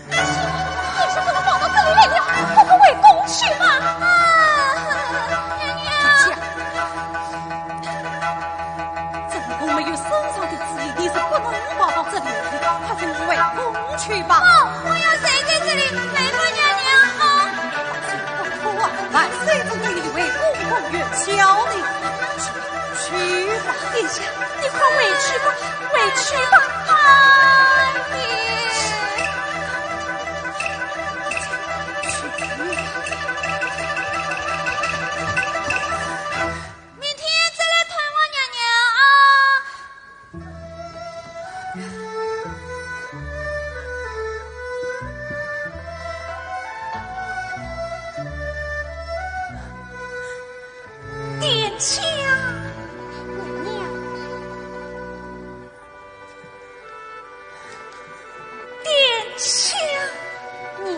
你是不是跑到这里来了？快快回宫去吧！啊，娘娘。这样，正宫没有圣上的旨意，你是不能跑到这里的。快随我回宫去吧。不，我要睡在这里，陪伴娘娘啊。快睡，快睡，来，谁准你回宫，宫院小的。去吧。殿下，你快回去吧，回去吧。啊，爹。 明天再来探望娘娘啊。殿下。娘娘。 殿下。娘娘。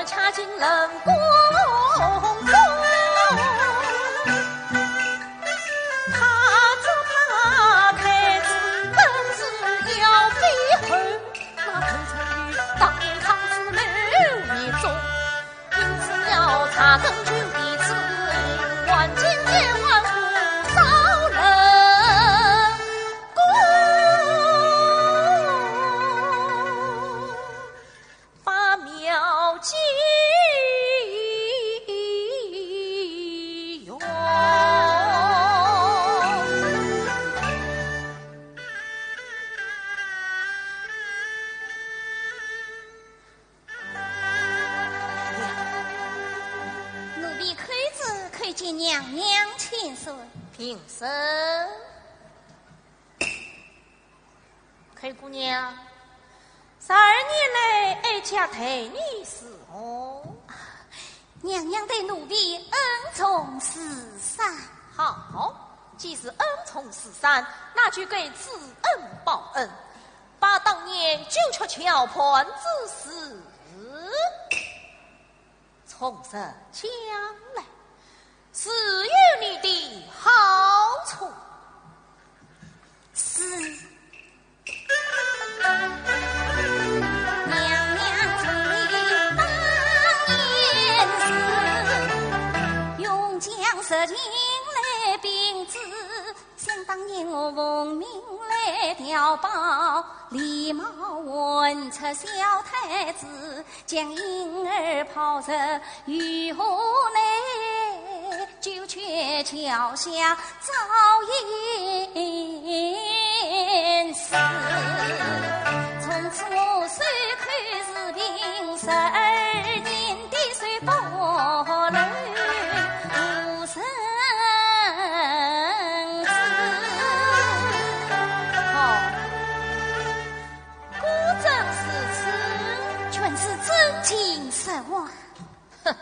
恰进冷宫中，怕只怕太子本是要废后，那更成于当年康子谋逆中，因此要查证究底，此言还进见还不少人。 公发妙计哟。奴婢寇珠叩见娘娘千岁。平身。 寇姑娘，十二年来哀家待你如何？娘娘对奴婢恩重如山。好，既是恩重如山，那就该知恩报恩，把当年九曲桥畔之事 从实讲来，自有你的好处。是。娘娘从你当年是，用将十斤来禀知， 想当年我奉命来调报，李茂问出小太子，将婴儿抛入御河内，九曲桥下遭淹死。从此我守口如瓶，十二年 滴水不漏无人知。哦，果真如此？全是真情实话。哼，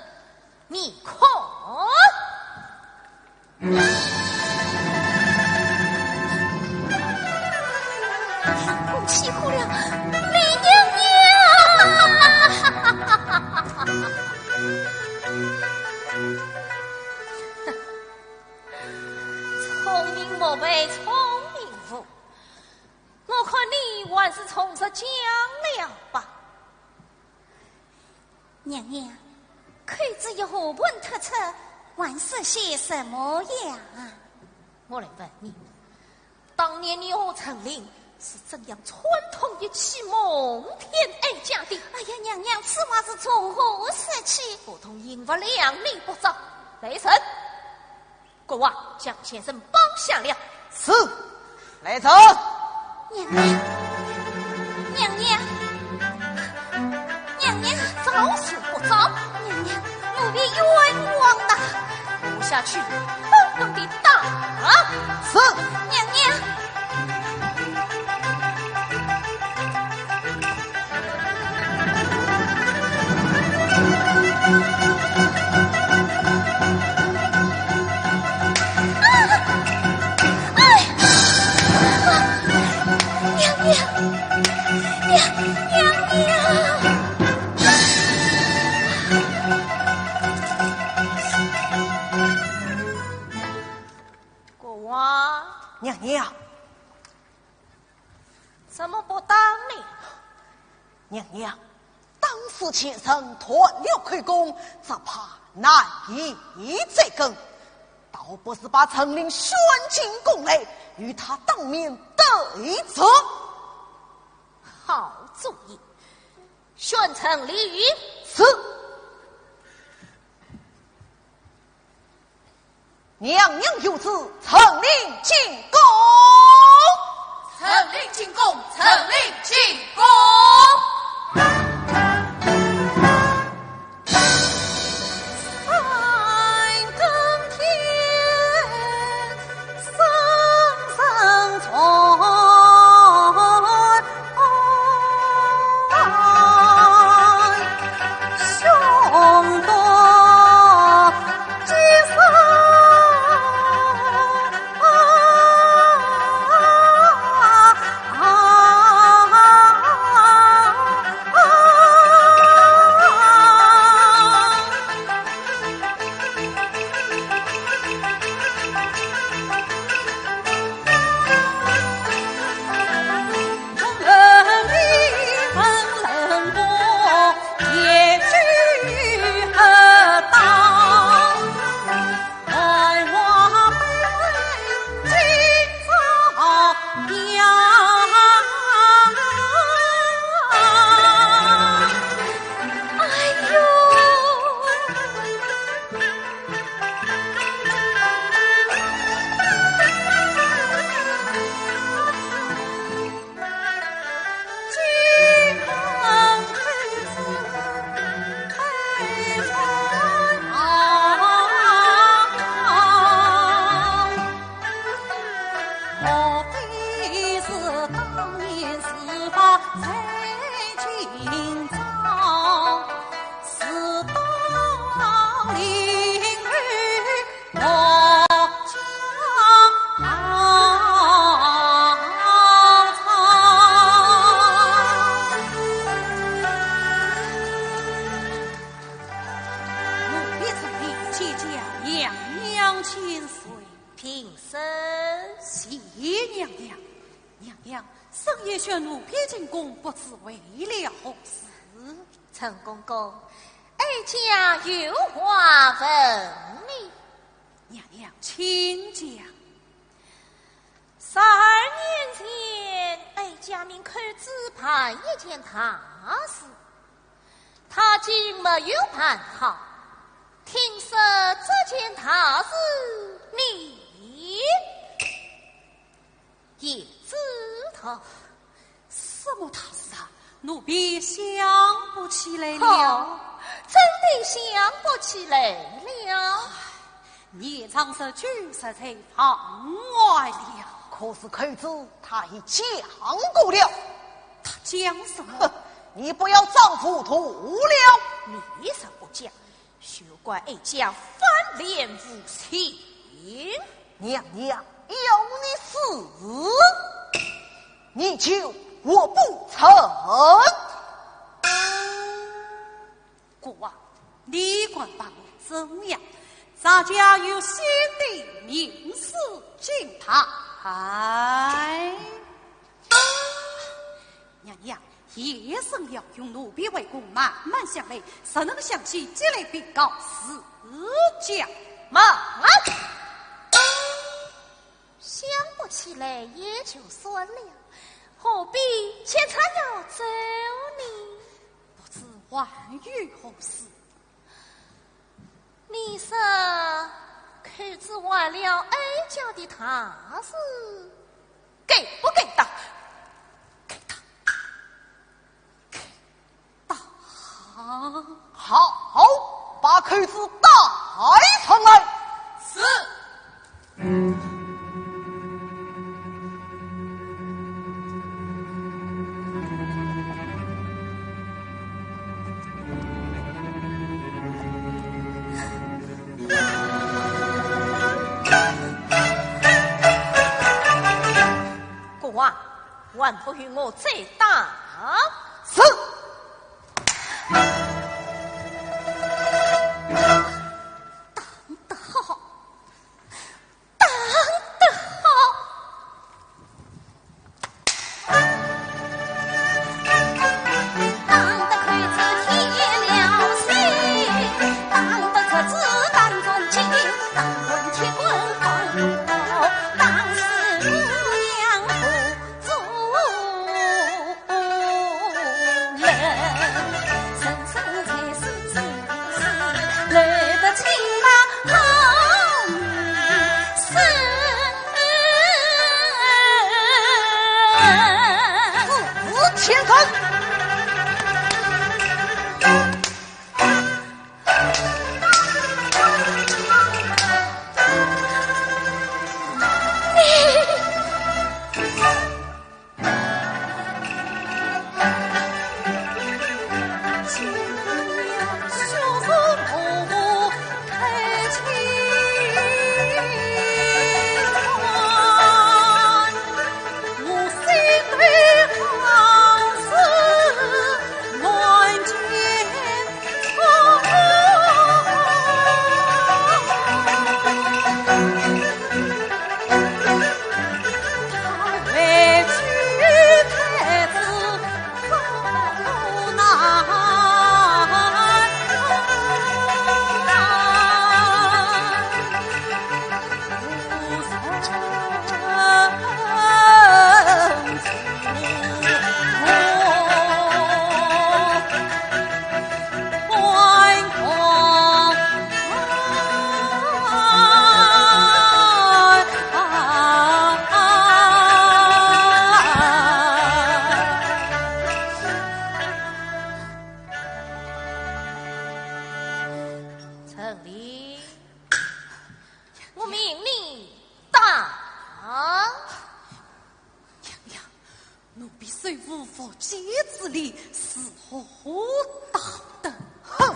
你看。 太后起火了，李娘娘！聪明误被聪明误，我看你还是从实讲了吧。 娘娘，寇珠一下问脱出，还说些什么呀？我来问你，当年你和陈琳是怎样串通一气瞒天哀家的？哎呀，娘娘，此话是从何说起？不通刑罚，谅你不招。来人！ 郭槐，将贱人绑下了。是，来人。娘娘，娘娘，娘娘，招是不招？娘娘，奴婢冤枉呐。拖下去，狠狠地打。是。娘娘。 啊！哎！啊！娘娘，娘，娘娘！郭槐。娘娘。 怎么不打呢？娘娘，打死贱人断了口供，只怕难以追根，倒不如把陈琳宣进宫来，与她当面对质。好主意，宣陈琳。是。 娘娘有旨，陈琳进宫。陈琳进宫，陈琳进宫。千岁平身。谢娘娘。娘娘，深夜宣奴婢进宫，不知为了何事？陈公公，哀家有话问你。娘娘，请讲。十二年前，哀家命寇珠办一件大事，她竟没有办好。听说这件大事，你也知道。什么大事啊？奴婢想不起来了。哦，真的想不起来了。年长日久，实在忘怀了。可是寇珠她已讲过了。她讲什么？哼，你不要装糊涂了。你才不讲，休怪哀家翻脸无情。娘娘要你死，你就活不成。国王，你管把我怎样？咱家有先帝命死金牌。娘娘，夜深了，容奴婢回宫慢慢想来，若能想起即来禀告，自家慢。想不起来也就算了，何必牵肠要走呢？不知还有何事？你说，寇珠坏了哀家的大事，该不该打？该打，该打。好，把寇珠带上来。是。 国王，还不与我再打？是。打得好，打得好。 陈琳，我命你打。娘娘， 奴婢虽无缚鸡之力，如何打得？哼！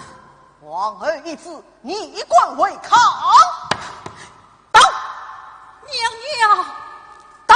皇后懿旨，你敢违抗？打！娘娘！打！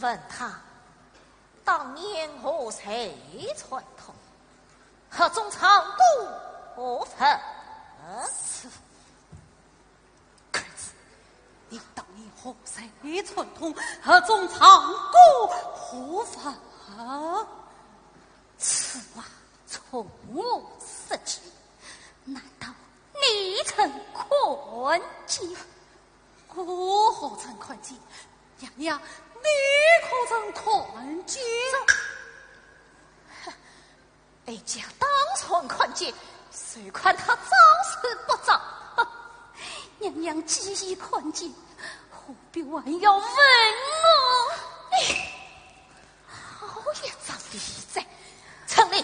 问他当年何在串通，盒中藏过何物？是。寇珠，你当年何在串通，盒中藏过何物？此话从何说起？难道你曾看见？ 我何曾看见？娘娘，你可曾看见？哀家当然看见，就看他招是不招。娘娘既已看见，何必还要问我？你 好一张利嘴！陈琳，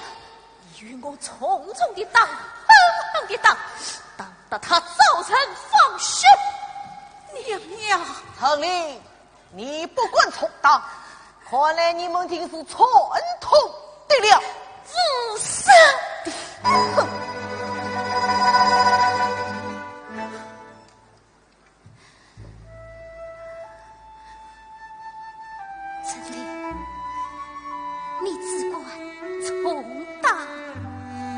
你与我重重地打，狠狠地打，打得他招认方休。娘娘！陈琳，你不敢重打，看来你们定是串通的了。无赦的！哼！ 陈琳，你只管重打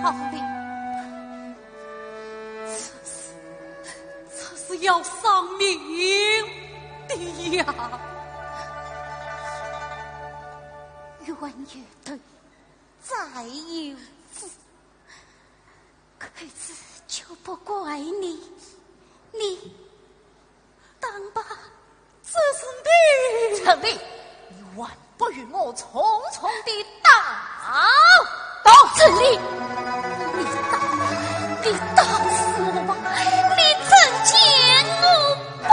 好了。这是，这是要丧命的呀！冤有头，债有主。 寇珠就不怪你，你当吧。这是你！陈琳，你还不与我重重地打？打！陈琳，你打，你打死我吧，你真见我吧！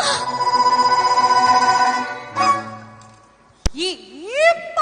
也罢。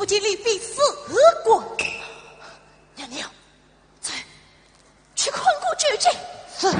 不见李妃死过。娘娘，走，去看个究竟。是。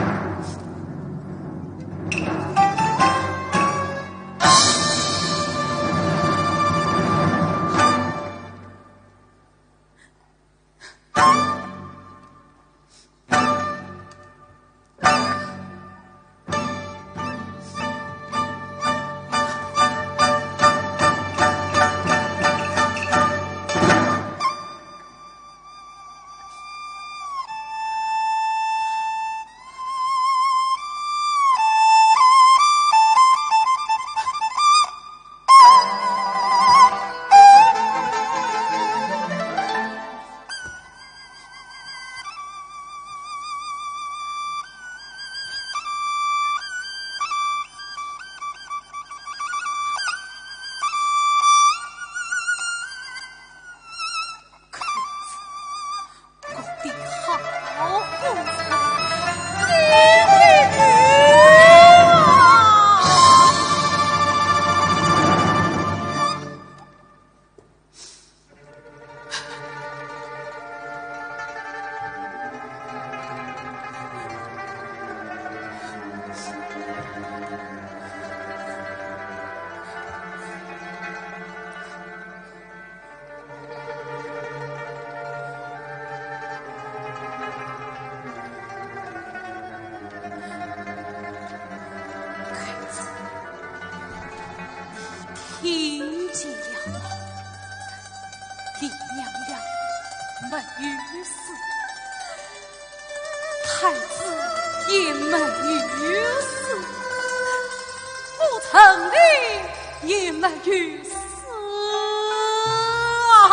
听见了吗？李娘娘没有死，太子也没有死，武成帝也没有死啊！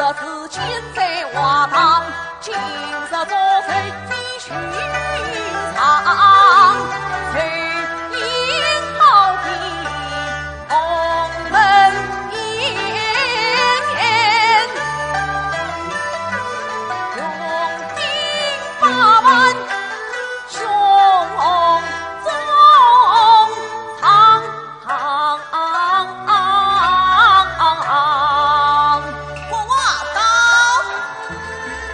这世间在画堂，今日做贼的寻常，谁应好比鸿门宴，用兵百万，雄中藏。 国王到。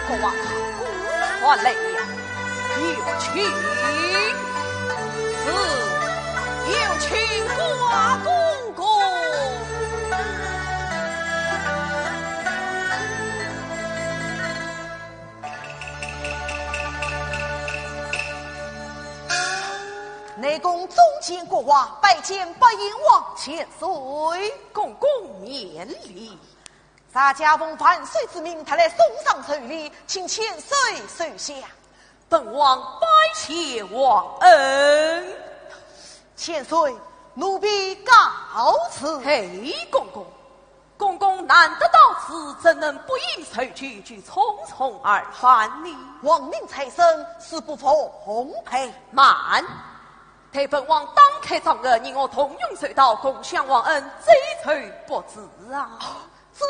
国王，孤船来了，有请。是，有请郭公公。 内宫中见国王，拜见八贤王千岁。公公免礼。咱家奉万岁之命，特来送上寿礼，请千岁收下。本王拜谢王恩。千岁，奴婢告辞。嘿，公公， 公公难得到此，怎能不饮寿酒就匆匆而返呢？王命在身，恕不奉陪。慢，待本王打开状额，你我同用寿桃，共享王恩，罪罪不至啊。这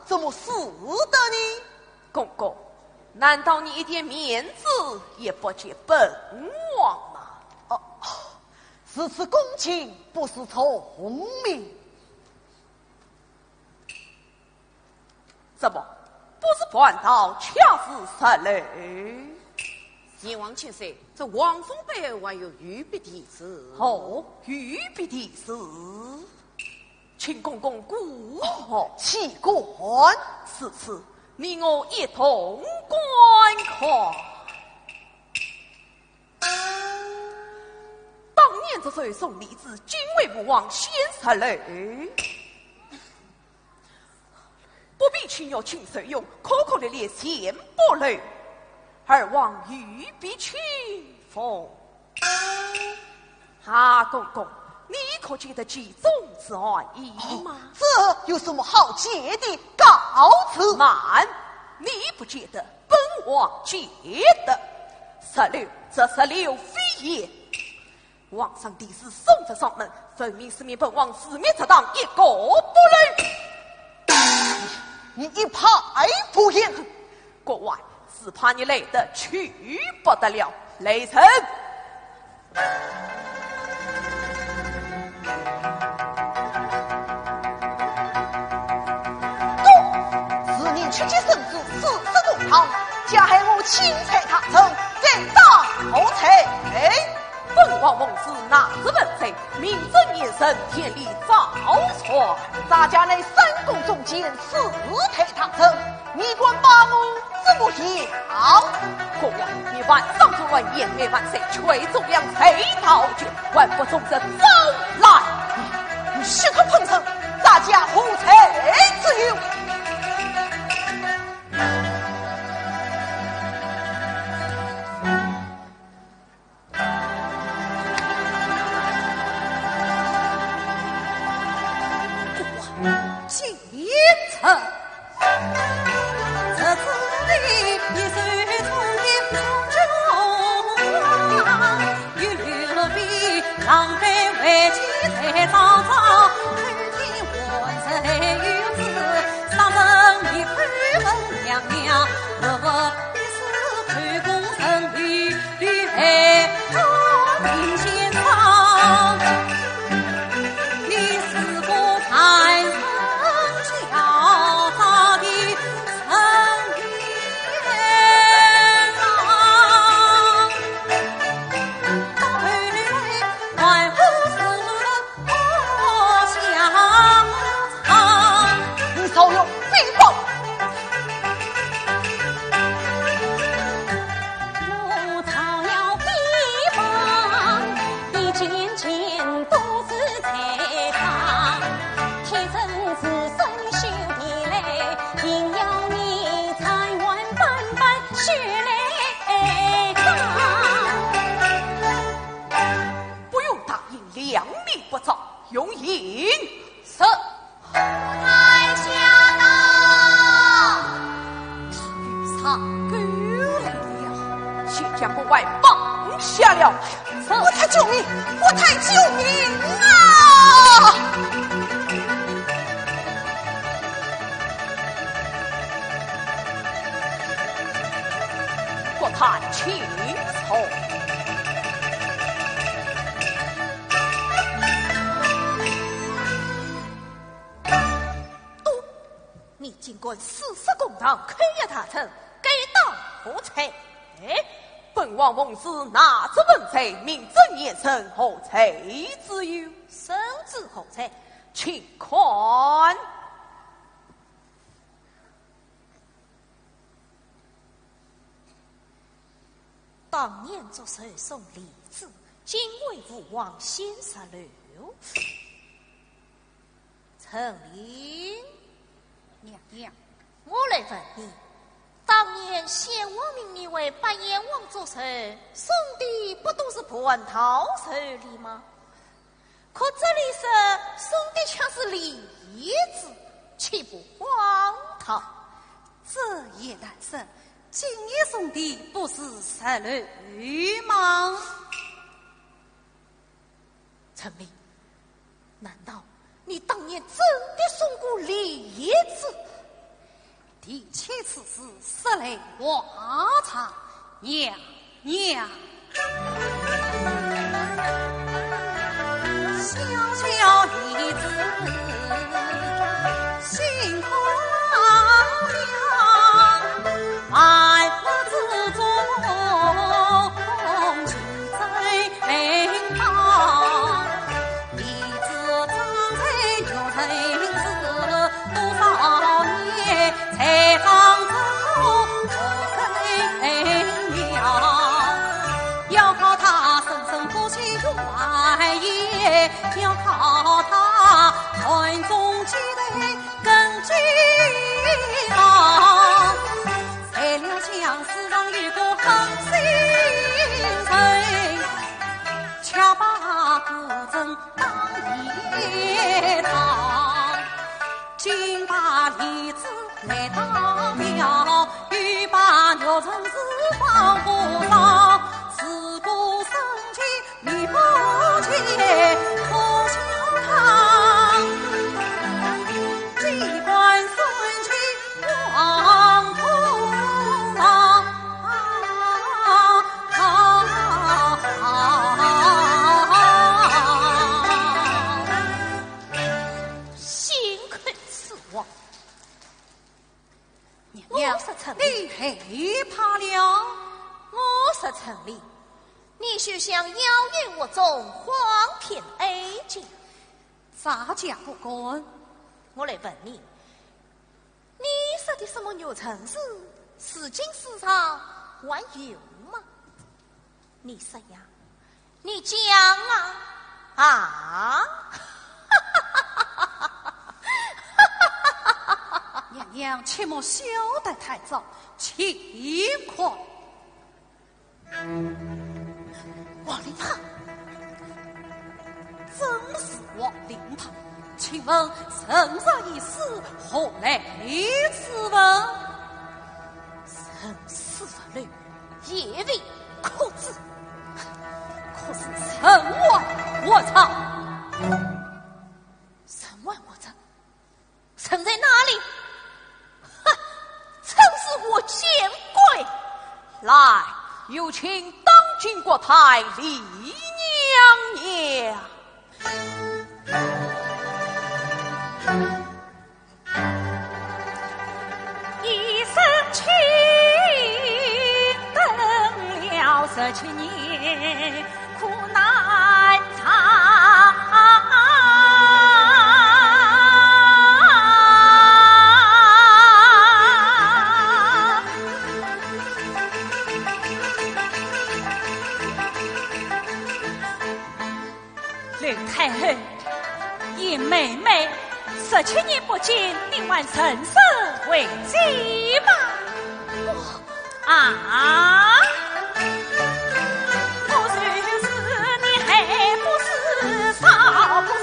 怎么使得呢？公公，难道你一点面子也不给本王吗？哦，如此恭敬，不是聪明。 怎么，不是蟠桃，却是石榴？贤王千岁，这王封杯还有御笔题诗。哦，御笔题诗，请公公过目。岂敢。如此，你我一同观看。 当年这首送李子，今为吾王献石榴。不比青玉请受用，颗颗粒粒全不漏。二王御笔青峰。啊，公公，你可解得其中之含义吗？哦，这有什么好解的？告辞。慢，你不解得， 本王解得。石榴，这石榴非也。皇上题诗送不上门，分明是命本王自灭之党，一个不留。你一派胡言！国王，只怕你来得去不得了。来人！ 公，是你曲解圣旨，私设公堂，加害我钦差大臣，罪大何罪？本王奉旨拿之问罪，名正言顺，典礼照传。咱家乃三公中见，四太大臣， 你敢把我怎么样？国王，你犯上作乱，掩盖万岁，却中央罪道卷，还不众人招来？你，你休得碰生，咱家何罪之有？ 哦，够了，先将国太放下了。国太救命！国太救命啊！国太请坐。哦，你竟敢私设公堂，扣押大臣，该当何罪？本王奉旨拿之问罪，明正言顺，何罪之有？圣旨何在？请看。当年祝寿送李子，今为父王先杀刘。 陈琳。娘娘。我来问你，当年先王命你为八贤王祝寿，送的不都是蟠桃寿礼吗？可这里说送的却是李子，岂不荒唐？这也难说，今年送的不是石榴吗？陈琳， 难道你当年真的送过李子？提起此事，说来话长。娘娘。小小李子，心可妙，万物之中，其最美貌。 李子长在玉人寺，多少年才长成我根苗。要靠他生生不息繁衍，要靠他传宗接代 根基牢，谁料想世上有个狠心人，巧把孤臣当夜藏。今把李子来当苗，又把玉人寺放火烧，自古圣贤 你不见可笑他，机关算尽王土老。幸亏是我。 娘娘，我说陈琳，你害怕了？我说陈琳，你休想妖言惑众，谎骗哀家。咱家不敢。我来问你，你说的什么玉人寺，如今世上还有吗？ 你说呀，你讲啊，啊！娘娘，切莫笑得太早，请看。王令塔，真是王令塔，请问圣上御史何来此文？ 人死不露，也未可知。可是陈王何在？陈王何在？陈在哪里？哼，陈是我见鬼！来，有请当今国太李娘娘。 一生情等了十七年，苦难长。刘太后， 因妹妹十七年不见，你还认识为姐吗？我……啊！我就是你还不是少不是，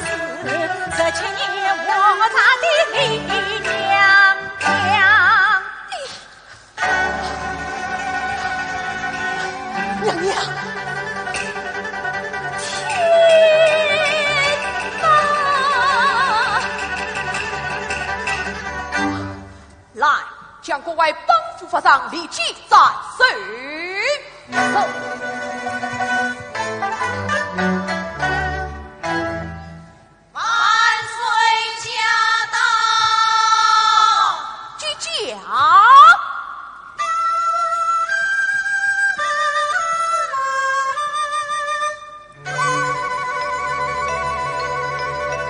十七年我家的李娘娘。你……为帮扶发丧，立即斩首。是。万岁驾到！接驾。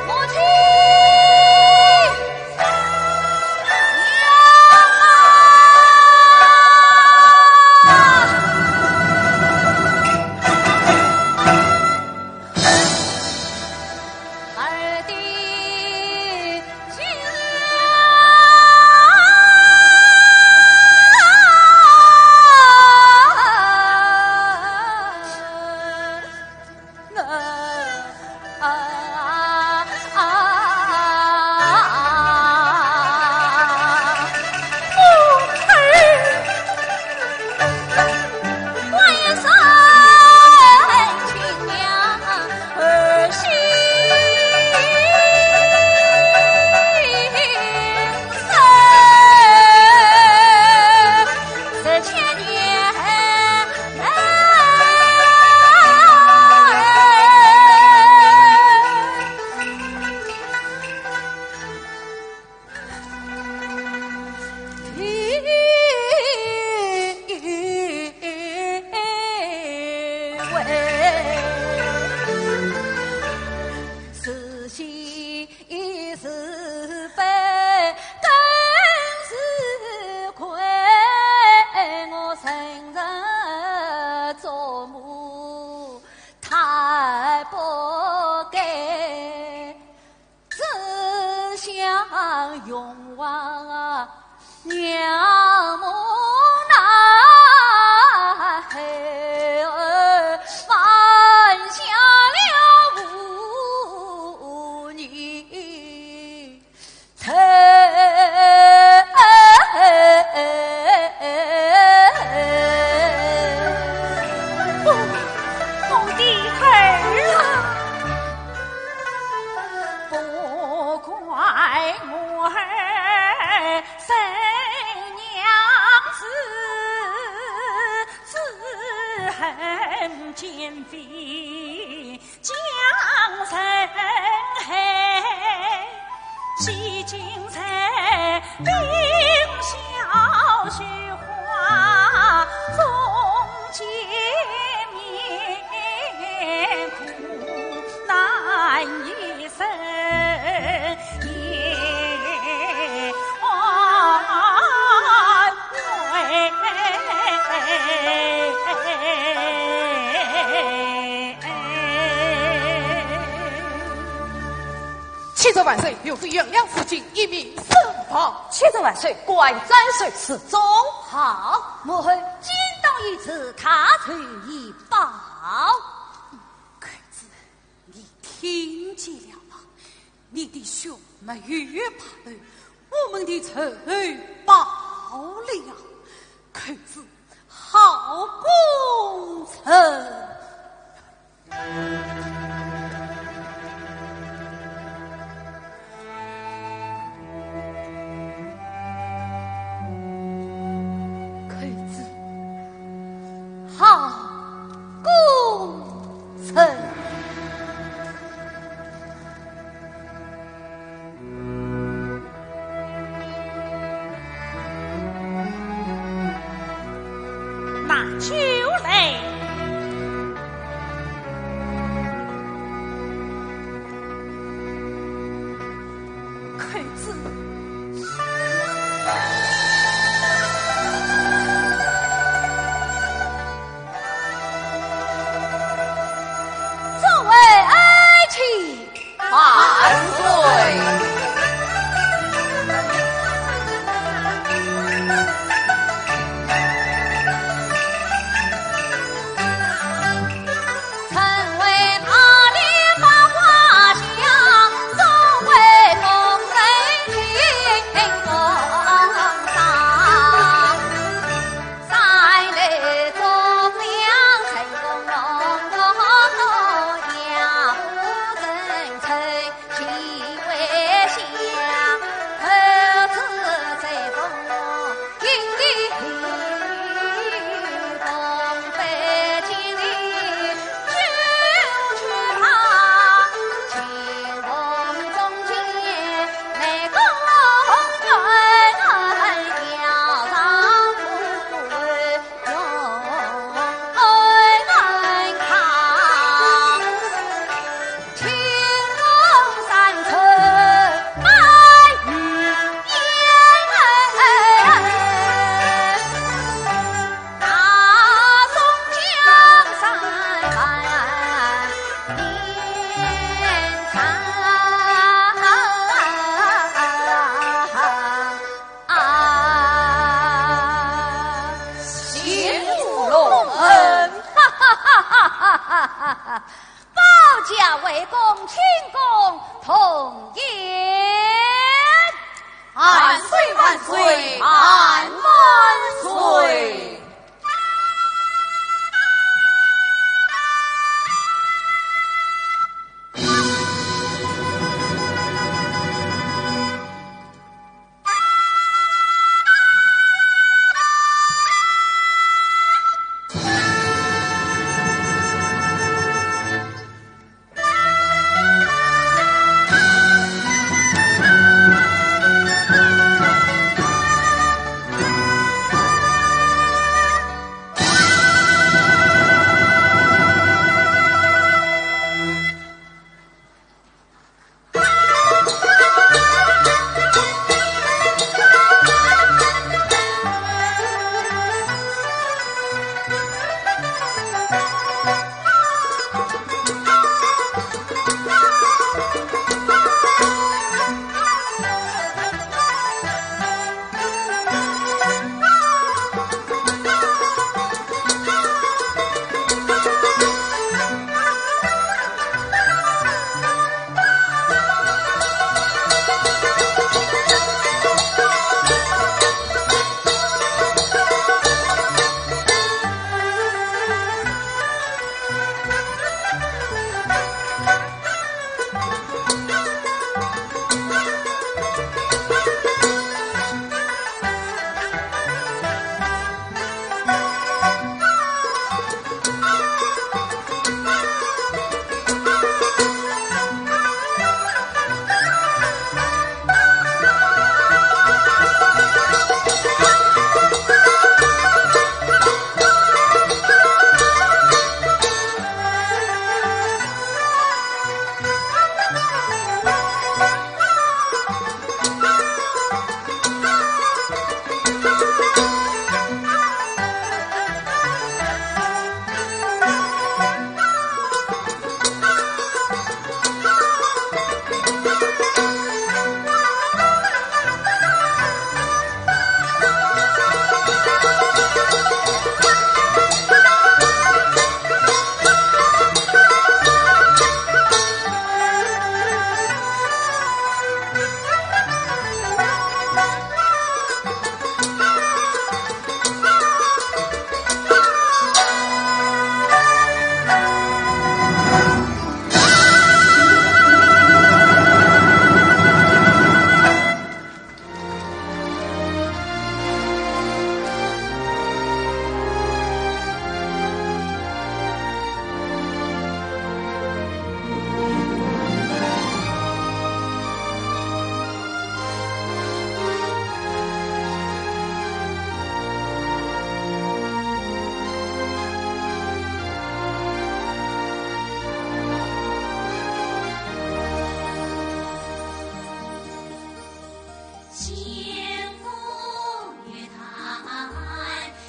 母亲，娘啊！儿的 启奏万岁，有司元良府尹一名身亡。启奏万岁，关斩首示众。好，母后，今当御赐，他罪已报。寇珠，你听见了吗？你的兄没有罢了，我们的仇报了。寇珠，好功臣。 寇珠，好功臣。 拿酒来。寇珠。 众位爱卿。万岁。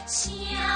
想